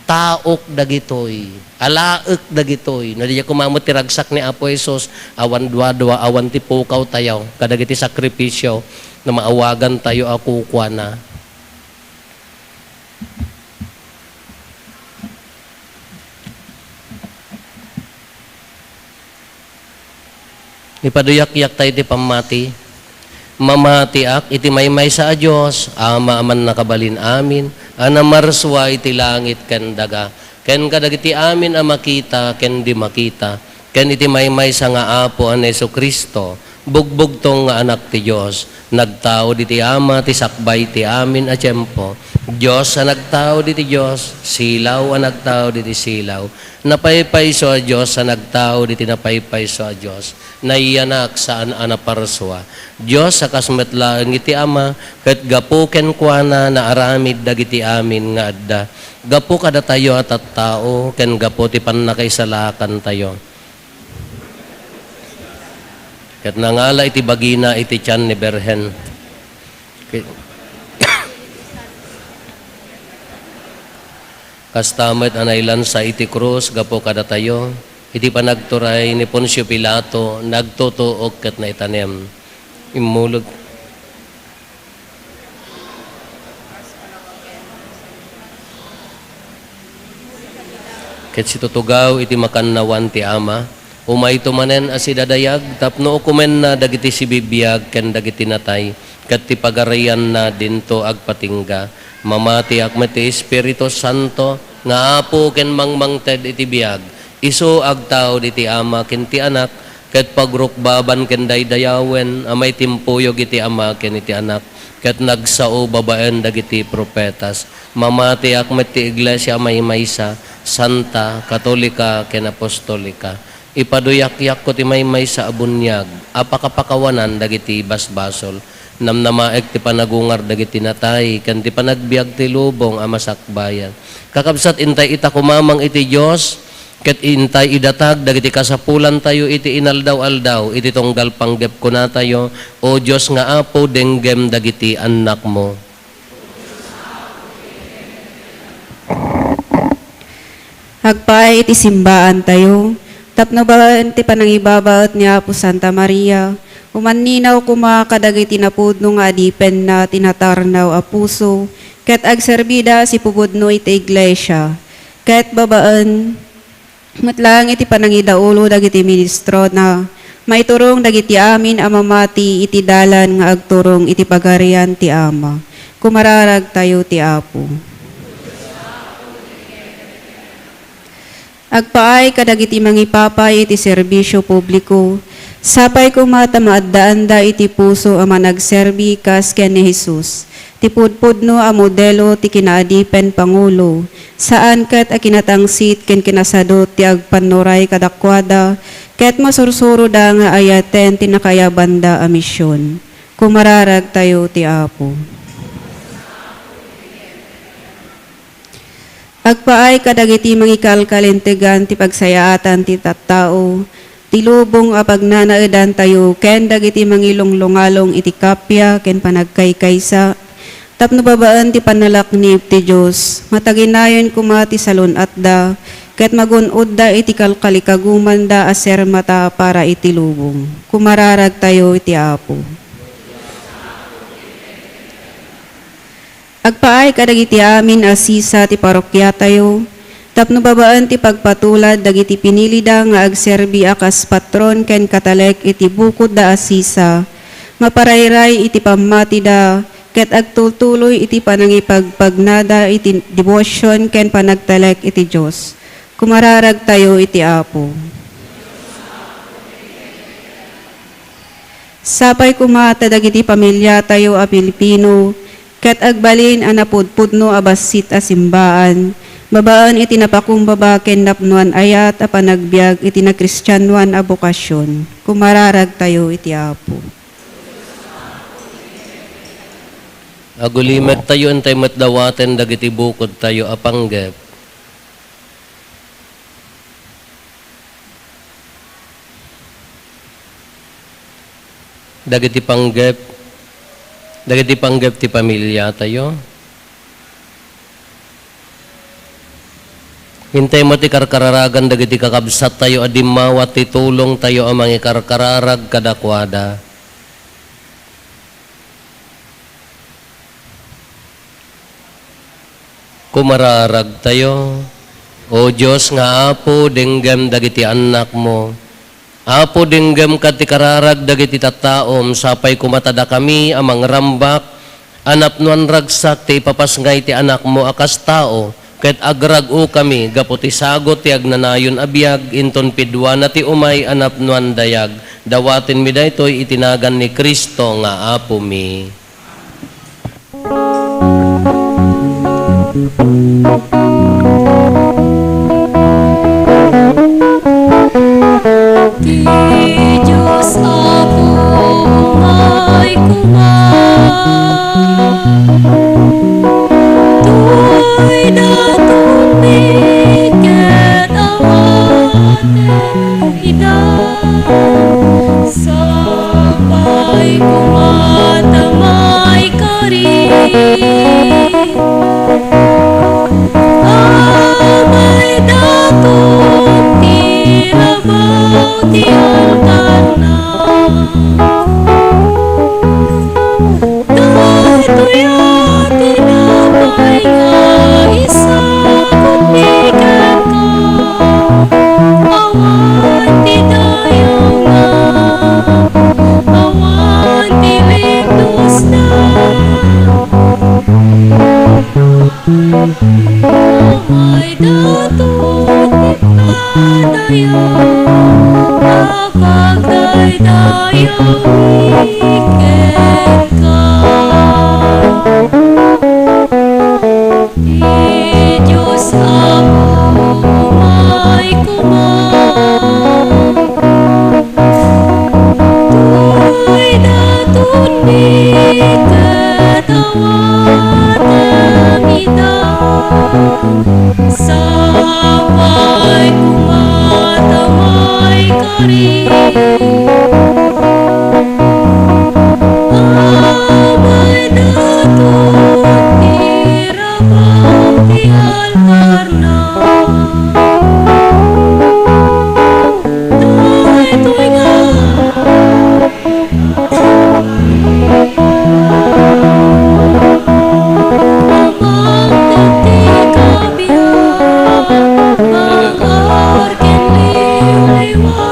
Taok dagitoy. Alaek dagitoy. No, diay koma met ti ragsak ni Apo Jesus, awan duadua, awan ti pukaw tayo, kadagiti sakripisio, no maawagan tayo a kukuana. Ipaduyakyak tayo ti pammati. Mamatiak iti maymaysa a Dios, Ama a mannakabalin amin, a namarsua iti langit ken daga, ken kadagiti amin a makita ken di makita, ken iti maymaysa nga Apo a ni Jesu-Cristo, Bugbugtong nga Anak ti Dios, nagtaud iti Ama ti sakbay ti amin a tiempo. Dios a nagtaud iti Dios, silaw a nagtaud iti silaw. Napaypayso a Dios a nagtaud iti napaypayso a Dios. Nayanak saan a naparsua. Dios a kas met laeng iti Ama, ket gapu kenkuana naaramid dagiti amin nga adda. Gapu kadatayo a tattao, ken gapu ti pannakaisalakantayo. Ket nangala iti bagina iti tian ni Birhen. Ki-, kasta met a nailansa iti krus gapu kadatayo, iti panagturay ni Poncio Pilato, nagtutuok ket naitanem. Immulog. Ket situtugaw iti makannawan ti Ama, umayto manen a sidadayag tapno ukumenna dagiti sibibiag ken dagiti natay, ket ti pagarianna dinto agpatingga. Mamatiak met ti Espiritu Santo nga Apo ken mangmangted iti biag, isu agtaud iti Ama ken ti Anak, ket pagrukbaban ken daydayawen a maitimpuyog iti Ama ken iti Anak, ket nagsao babaen dagiti profetas. Mamatiak met ti iglesia a maymaysa, santa, katolika, ken apostolika. Ipaduyakko ti maymaysa a buniag a pakapakawanan dagiti basbasol. Namnamaek ti panagungar dagiti natay, ken ti panagbiag ti lubong a masakbayan. Kakabsat, intay ita kumamang iti Dios, ket intay idatag dagiti kasapulantayo iti inaldaw-aldaw, iti tunggal panggep kunatayo, O Dios nga Apo, denggem dagiti annakmo. Agpaay iti simbaantayo, tapno babaen ti panangibabaet ni Apo Santa Maria, umanninaw koma kadagiti napudno nga adipenna ti natarnaw a puso, ket agserbida a sipupudno iti iglesia, ket babaen met laeng iti panangidaulo dagiti ministrona, maiturong dagiti amin a mamati iti dalan nga agturong iti Pagarian ti Ama. Kumararagtayo ti Apo. Agpaay kadagiti mangipapay iti serbisio publiko, sapay koma ta maaddaanda iti puso a managserbi kas ken ni Jesus, ti pudpudno a modelo ti kinaadipen pangulo, saan ket a kinatangsit ken kinasadut ti agpannuray kadakuada, ket masursuroda nga ayaten ti nakaayabanda a mision. Kumararagtayo ti Apo. Agpaay kadagiti mangikalkalintegan ti pagsayaatan ti tattao, ti lubong a pagnanaedantayo ken dagiti mangilunglungalong iti kappia ken panagkaykaysa, tapno babaen ti pannalaknib ti Dios, mataginayon koma ti salun-atda, ket magun-odda iti kalkalikagumanda a sermata para iti lubong. Kumararagtayo iti Apo. Agpaay kadagiti amin a sisa ti parokiatayo, tapno babaen ti pagpatulad dagiti pinilida nga agserbi a kas patron ken katalek iti bukodda a sisa, maparayray iti pammatida, ket agtultuloy iti panangipagpagnada iti debosion ken panagtalek iti Dios. Kumararagtayo iti Apo. Sapay koma ta dagiti pamiliatayo a Pilipino ket agbalin a napudpudno a bassit a simbaan, babaen iti napakumbaba ken napnoan ayat a panagbiag iti nakristianoan a bokasion. Kumararagtayo iti Apo. Agulimektayo intay met dawaten dagiti bukodtayo a panggep. Dagiti panggep, dagiti panggep ti pamiliatayo. Intay met ti karkararagan dagiti kakabsattayo a dimmawa ti tulongtayo a mangikarkararag kadakuada. Kumararagtayo. O Dios nga Apo, denggem dagiti annakmo. Apo, denggem kad ti kararag dagiti tattaom, sapay koma ta dakami a mangrambak a napnoan ragsak ti ipapasngay ti Anakmo a kas tao, ket agrag-okami gapu ti sagut ti agnanayon a biag inton piduana ti umay a napnoan dayag Dawatenmi daytoy iti nagan ni Cristo nga Apomi. Ti Dios Apo, umay koma. Toy datonmi ket awaten ida. Sapay koma ta maikari. Amay daton ti rabaw ti altarna. Daytoy a tinapay nga isagutmi kenka, awan ti dayawna, awan ti windosna. Amay daton ti padayo a pagdaydayaw kenka. Ti Dios Apo, umay koma. Toy datonmi ket awatem ida. Sapay koma ta maikari. Amay daton ti rabaw ti altarna. Daytoy nga amangpet ti kabiag, agar ken liwliwa.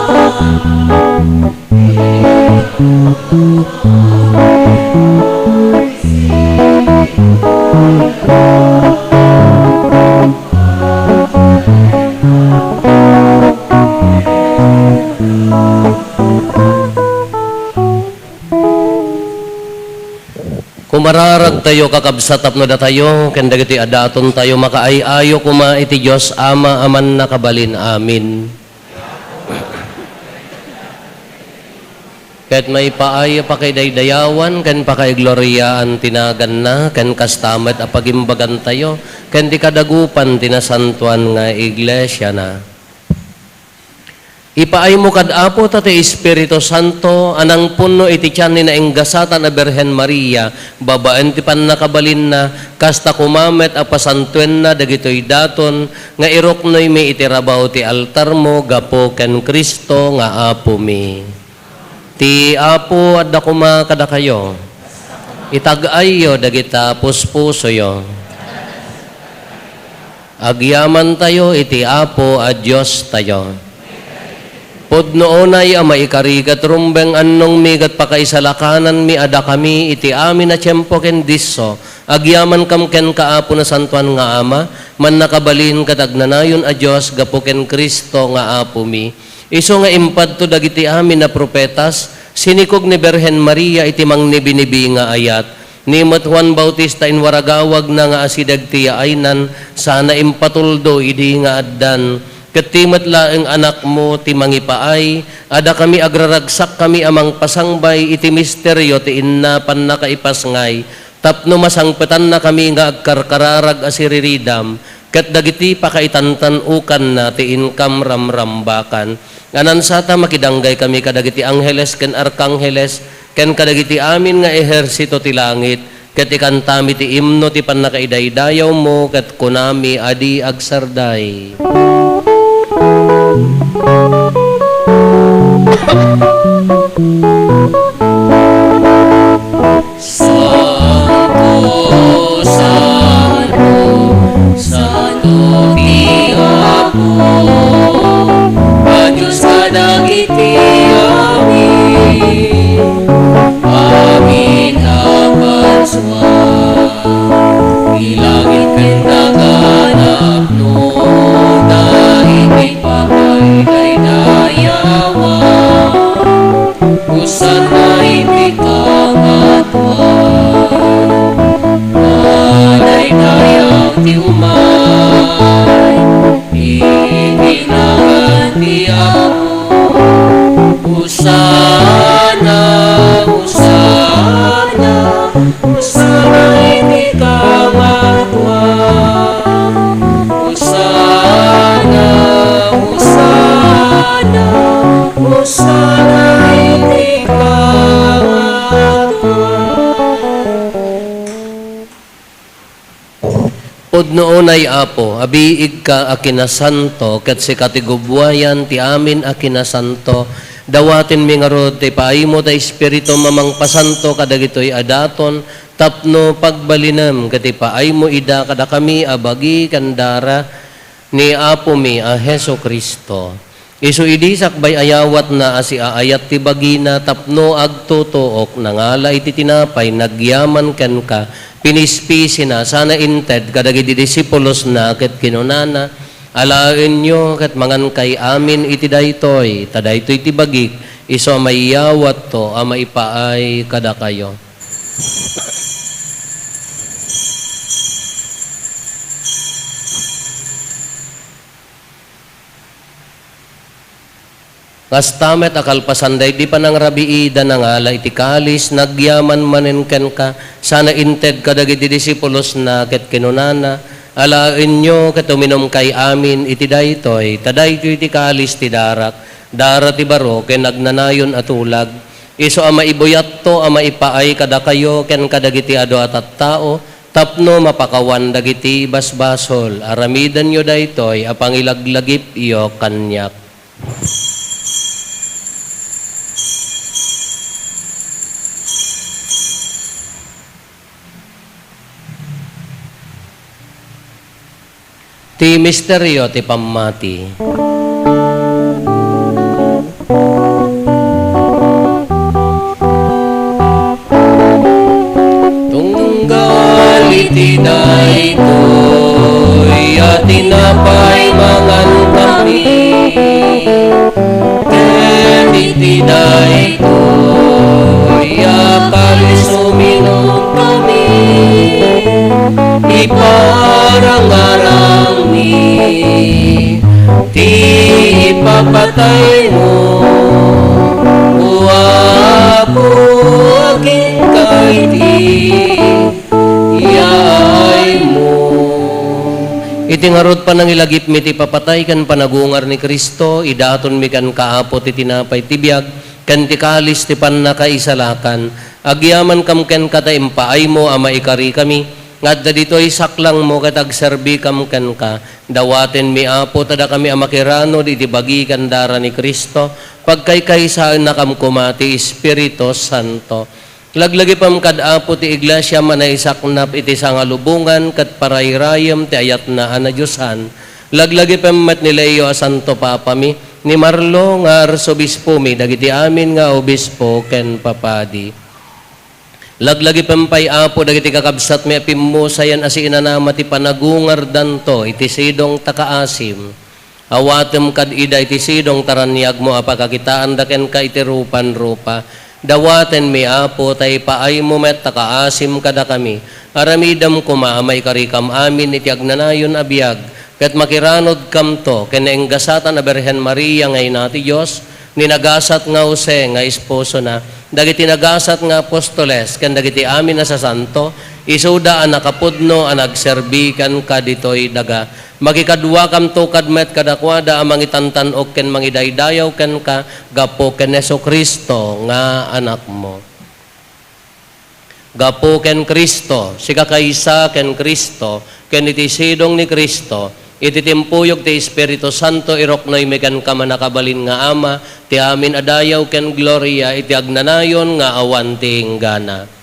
Kumararagtayo, kakabsat, tapno datayo ken dagiti a datontayo makaay-ayo koma iti Dios Ama a Mannakabalin. Amen. Ket maipaay a pakaidaydayawan ken pakaigloriaan ti naganna, ken kasta met a pagimbagantayo ken ti kadagupan ti nasantoan nga iglesiana. Ipaaymo kad Apo ta ti Espiritu Santo a nangpunno iti tian ni nainggasatan a Birhen Maria babaen ti pannakabalinna, kasta koma met a pasantoenna dagitoy daton nga iruknoymi iti rabaw ti altarmo gapu ken Cristo nga Apomi. Ti Apo adda koma kadakayo. Itag-ayyo dagita puspusoyo. Agyamantayo iti Apo a Diostayo. Pudno unay a maikari ket rumbeng annongmi ket pakaisalakananmi a dakami iti amin a tiempo ken disso, agyamankam kenka, Apo, Nasantoan nga Ama, Mannakabalin ket Agnanayon a Dios gapu ken Cristo nga Apomi. Isu nga impadto dagiti amin a profetas, sinikog ni Birhen Maria iti mangnibinibi nga ayat. Ni met Juan Bautista inwaragawagna nga asideg ti yaaynan, sana impatuldo idi nga addan. Ket ti met laeng anakmo ti mangipaay, a dakami agraragsakkami a mangpasangbay iti misterio ti inna pannakaipasngay, tapno masangpetannakami nga agkarkararag a siriridam, ket dagiti pakaitantan-okanna ti inkam ramrambakan. Nga nansata, makidanggay kami kadagiti angheles ken arkangheles, ken kadagiti amin nga ehersito ti langit, ket ikantami ti imno ti pannakaidaydayawmo, ket kunami a di agsarday. Santo, santo, santo ti Apo, a Dios kadagiti amin, amin a bansa. Ti langit ken daga napnoda iti pakaidaydayawan. Pudno unay, Apo, a biigka a kinasanto, ket sika ti gubbuayan ti amin a kinasanto. Dawatenmi ngarud ti paaymo ta Espiritum a mangpasanto kadagitoy a daton, tapno pagbalinem ket ipaaymo ida kadakami a bagi ken dara ni Apomi a Jesu-Cristo. Isu idi sakbay ayawatna a siaayat ti bagina tapno agtutuok, nangala iti tinapay, nagyaman kenka, pinispisina, sana inted kadagiti disipulosna ket kinunana, "Alaenyo ket mangankay amin iti daytoy, ta daytoy ti bagik, isu a maiyawatto a maipaay kadakayo." Kasta met a kalpasan daydi panangrabii, ida nangala iti kalis, nagyaman manen kenka, sana inted kadagiti disipulosna ket kinunana, "Alaenyo ket uminumkay amin iti daytoy, ta daytoy ti kalis ti darak, dara ti baro ken agnanayon a tulag. Isu a maibuyatto a maipaay kadakayo ken kadagiti adu a tattao, tapno mapakawan dagiti basbasol. Aramidenyo daytoy a pangilaglagipyo kaniak." Ti misterio ti pammati. Tunggal iti daytoy a tinapay mangankami, ket iti daytoy a kalis uminumkami, iparangarangmi ti ipapataymo, O Apo, agingga iti yaaymo. Iti ngarud, panangilagipmi ti ipapatay ken panagungar ni Cristo, idatonmi kenka, Apo, ti tinapay ti biag, ken ti kalis ti pannakaisalakan. Agyamankam kenka ta impaaymo a maikarikami, nga adda ditoy saklangmo ket agserbikam kenka. Dawatenmi, Apo, ta dakami a makiranod iti bagi ken dara ni Cristo, pagkaykaysaennakam koma ti Espiritu Santo. Laglagipem kad Apo ti Iglesiam a naisaknap iti sangalubongan ket parayrayem ti ayatna a nadiosan. Laglagipem met ni Leo a Santo Papami, ni Marlo nga Arsobispomi, dagiti amin nga obispo ken papadi. Laglagipem pay, Apo, dagiti kakabsatmi a pimmusayan a siinanama ti panagungardanto iti sidong ta kaasim. Awatem kad ida iti sidong ta raniagmo a pakakitaanda kenka iti rupan-rupa. Dawatenmi, Apo, ta ipaaymo met ta kaasim kadakami. Aramidem koma a maikarikam amin iti agnanayon a biag, ket makiranodkamto ken naenggasatan a Birhen Maria nga Ina ti Dios, ni nagasat nga Jose nga esposona, dagiti nagasat nga apostoles, ken dagiti amin a sasanto, isuda a nakapudno a nagserbi kenka ditoy daga. Makikaduakamto kad met kadakuada a mangitantan-ok ken mangidaydayaw kenka gapu ken Jesu-Cristo nga Anakmo. Gapu ken Cristo, sikakaysa ken Cristo, ken iti sidong ni Cristo, iti timpuyog ti Espiritu Santo, iruknoymi kenka, Mannakabalin nga Ama, ti amin a dayaw ken gloria iti agnanayon nga awan ti inggana.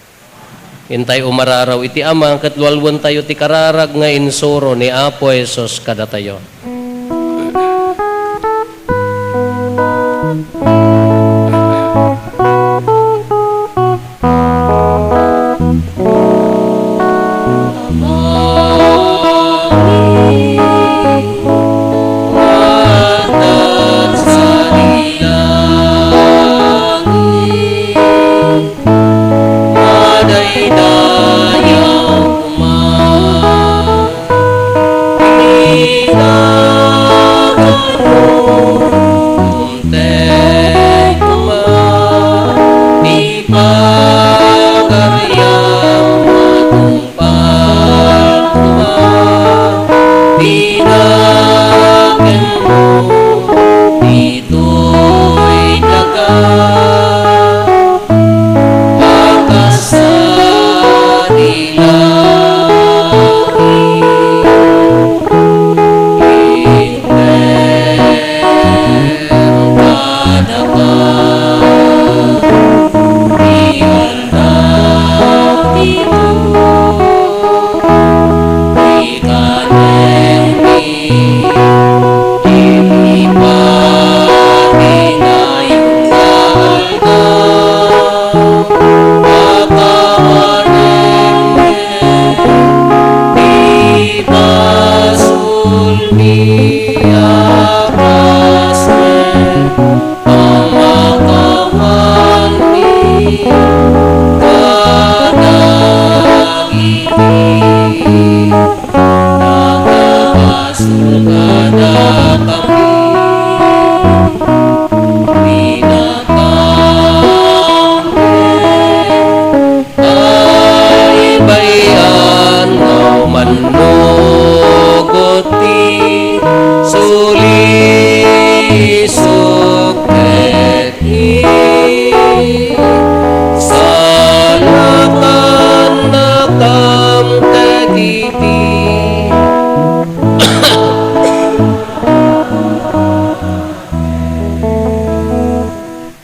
Intay umararaw iti Ama, ket lualwentayo ti kararag nga insuro ni Apo Jesus kadatayo.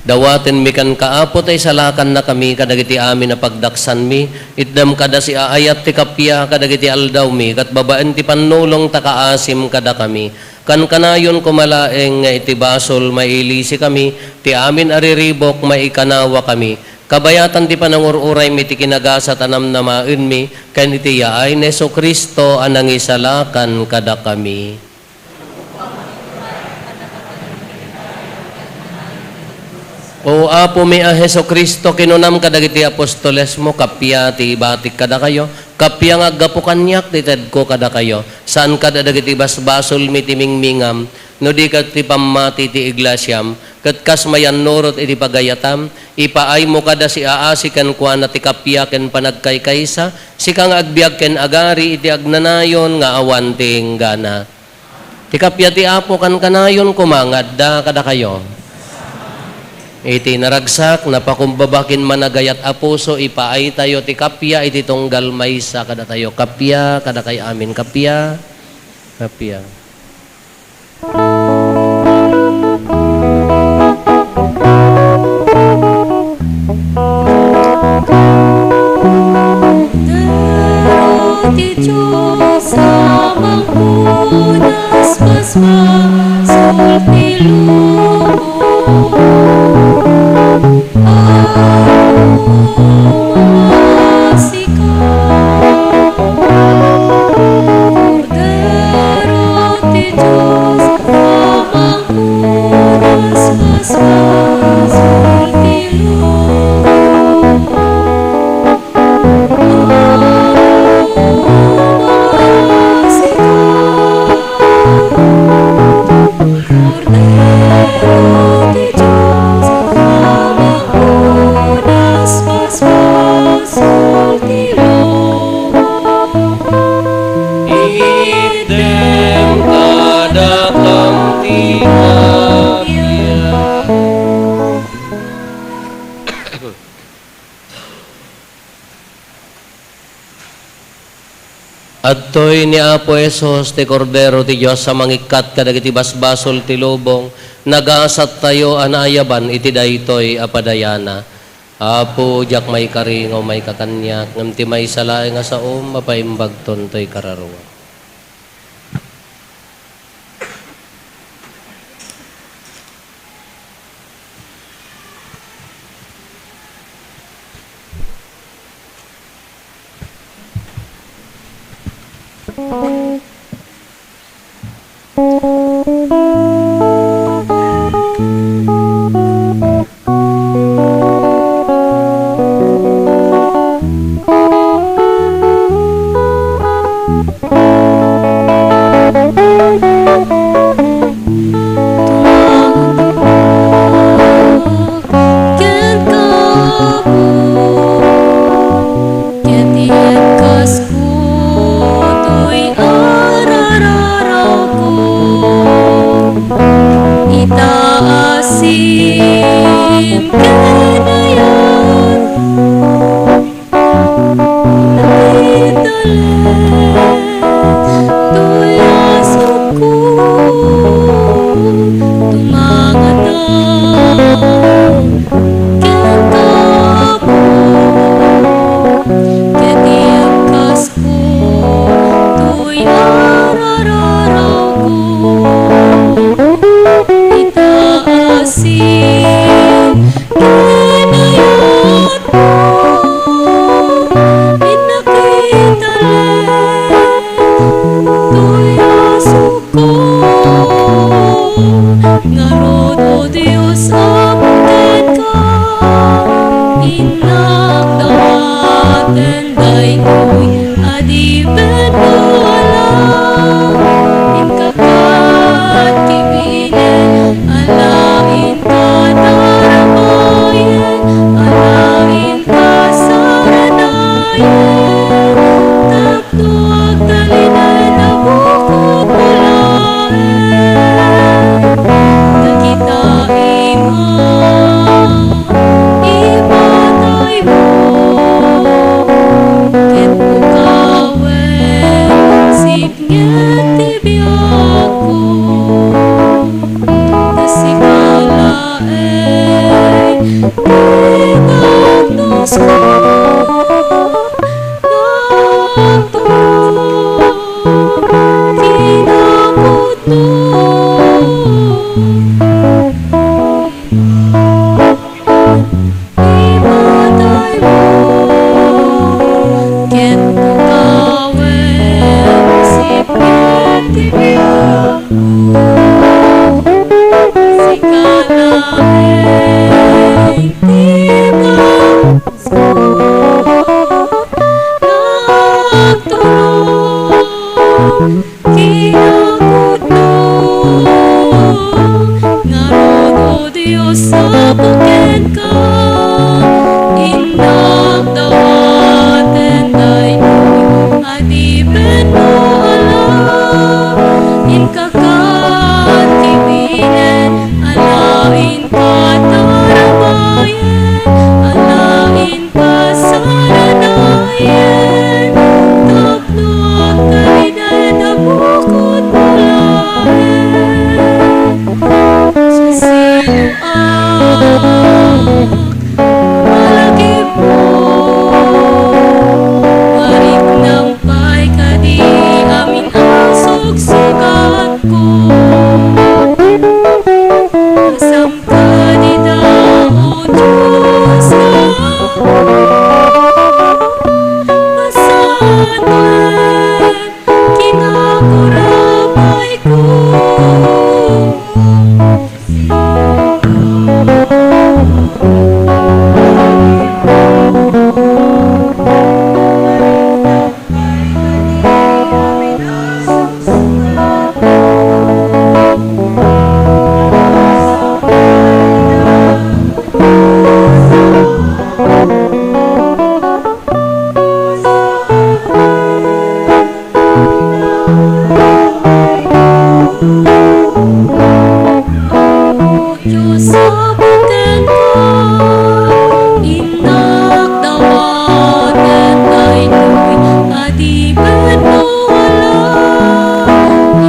Dawatenmi kenka, Apo, ta isalakannakami kadagiti amin a pagdaksanmi. Itdem kada siaayat ti kappia kadagiti aldawmi, ket babaen ti pannulong ta kaasim kadakami. Kankanayon koma laeng nga iti basol, mailisikami, ti amin a riribuk, maikanawakami. Kabayatan ti panangur-uraymi ti kinagasat a namnamaenmi, ken iti yaay ni Jesu-Cristo a nangisalakan kadakami. O Apomi a Jesu-Cristo, kinunam kadagiti apostolesmo, kappia ti ibatik kadakayo, kappia nga aggapu kaniak ti tedko kadakayo, saan kadagiti basbasolmi ti mingmingam, no di ket ti pammati ti iglesiam, ket kas mayannurot iti pagayatam, ipaaymo kada siaasi kenkuana ti kappia ken panagkaykaysa, sika nga agbiag ken agari iti agnanayon nga awan ti inggana. Ti kappia ti Apo kankanayon koma nga adda kadakayo. Iti naragsak, napakumbaba ken managayat a puso, ipaaytayo ti kappia iti tunggal maysa kadatayo. Kappia kadakayo amin. Kappia. Kappia. Kordero ti Dios a mangpunas basbasol ti lubong. Apo, maasi ka. Kordero ti Dios a mangpunas basbasol ti lubong. Adtoy ni Apo Jesus, ti Kordero ti Dios a mangikkat kadagiti basbasol ti lubong, nagasattayo a naayaban iti daytoy a padayana. Apo, diak maikari nga umay ka kaniak, ngem ti maysa laeng a saom, mapaimbagton toy kararuam. Kenka, innak dawaten daytoy adipenmo a la, inka ket kibinen a la, inka tarabayen a la, inka saranayen, tapno agtalinaed a bukod mo laeng. Sasino ak, malagipmo, nga riknam pay kadi amin a sugsugatko. Asam kadi da, O Dios, nga pasanen kinagurapayko. Dios, abuken ka, innak dawaten daytoy adipenmo a la,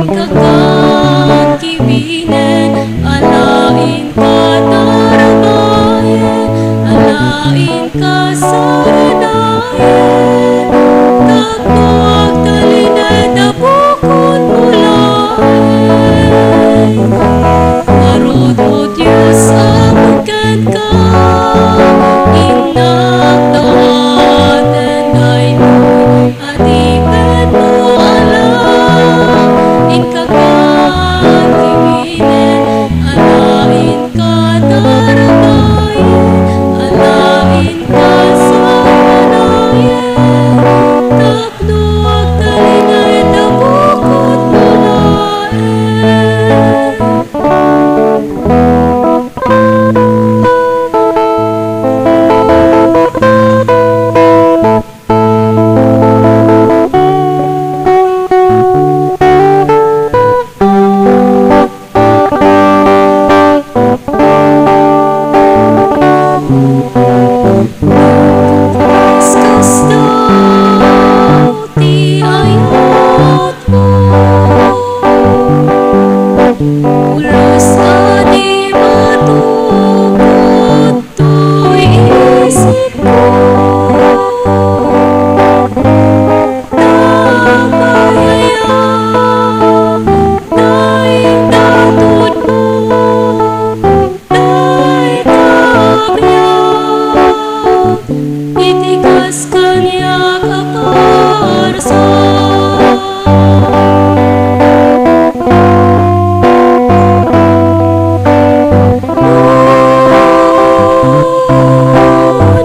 inka ket kibinen a la, inka tarabayen a la, inka saranayen, tapno agtalinaed a bukod mo laeng. Ngarud, O Dios, abuken ka, innak dawaten daytoy adipenmo a la, inka ket kibinen a la, inka tarabayen a la, inka saranayen, tapno agtalinaed a bukod mo laeng. Ti ayatmo, pulos a di matukod toy isipko. Dagaya, naindatodmo, dayta a biag, iti kas kaniak a parsua.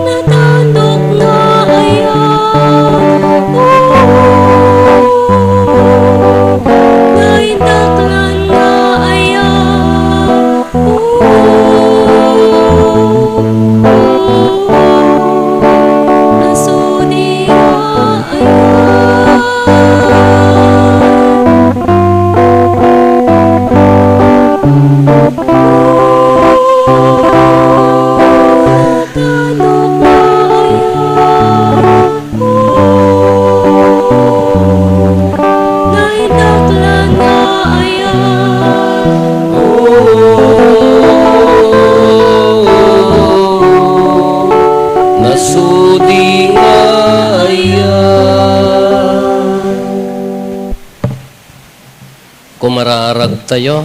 Natandok nga aya, o, naindaklan nga aya. Naindaklan nga aya. Nasudi nga aya. Kumaraaragtayo.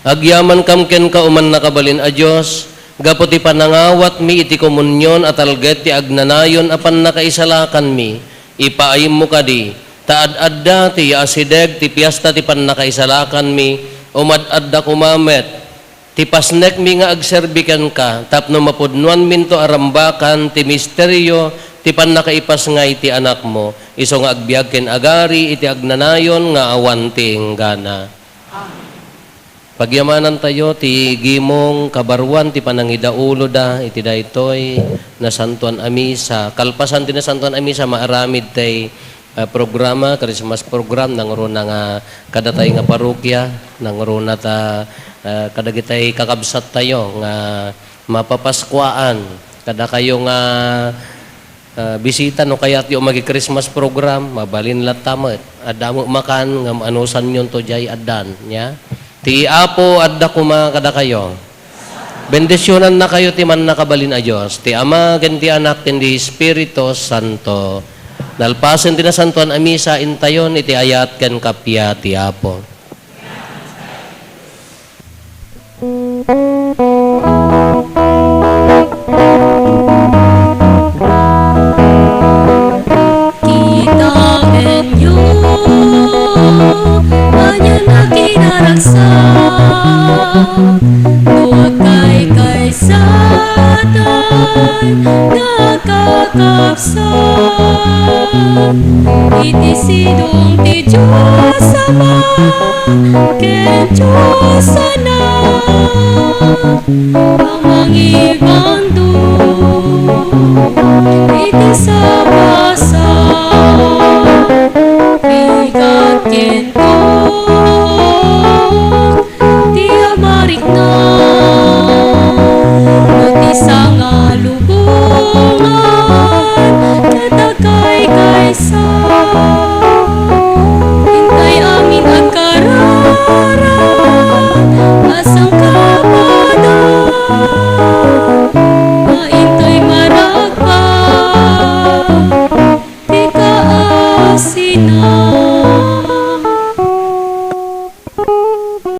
Agyamankam kenka, O Mannakabalin a Dios, gapu ti panangawatmi iti komunion a talget ti agnanayon a pannakaisalakanmi. Ipaaymo kadi, ta ad-adda ti yaasideg ti piesta ti pannakaisalakanmi, umaddada koma met ti pasnekmi nga agserbi kenka, tapno mapudnoanminto a rambakan ti misterio ti pannakaipasngay ti Anakmo, isu nga agbiag ken agari iti agnanayon nga awan ti inggana. Pagyamanantayo ti gimong kabaruan ti panangidauloda iti daytoy Nasantoan a Misa. Kalpasan ti Nasantoan a Misa, maaramid tay, ah, programa, Christmas program, nangruna nga kadatay nga parokya, nangruna ta, ah, kadagitay kakabsattayo nga mapapaskuaan, kadakayo nga ah, bisita no kayatyo magi-Christmas program, mabalin latta met. Adda met makan ngem anusanyonto diay addan, nia? Ti Apo adda koma kadakayo. Bendisionannakayo ti mannakabalin a Dios, ti Ama, ken ti Anak, ken ti Espiritu Santo. Nalpasen ti Nasantoan a Misa, intayon iti ayat ken kappia ti Apo. Kitaenyo, ania nga kinaragsak, no agkaykaysatan nga agkakabsat, iti sidong ti Dios Ama ken Dios Anak a mangibandom iti sabasa.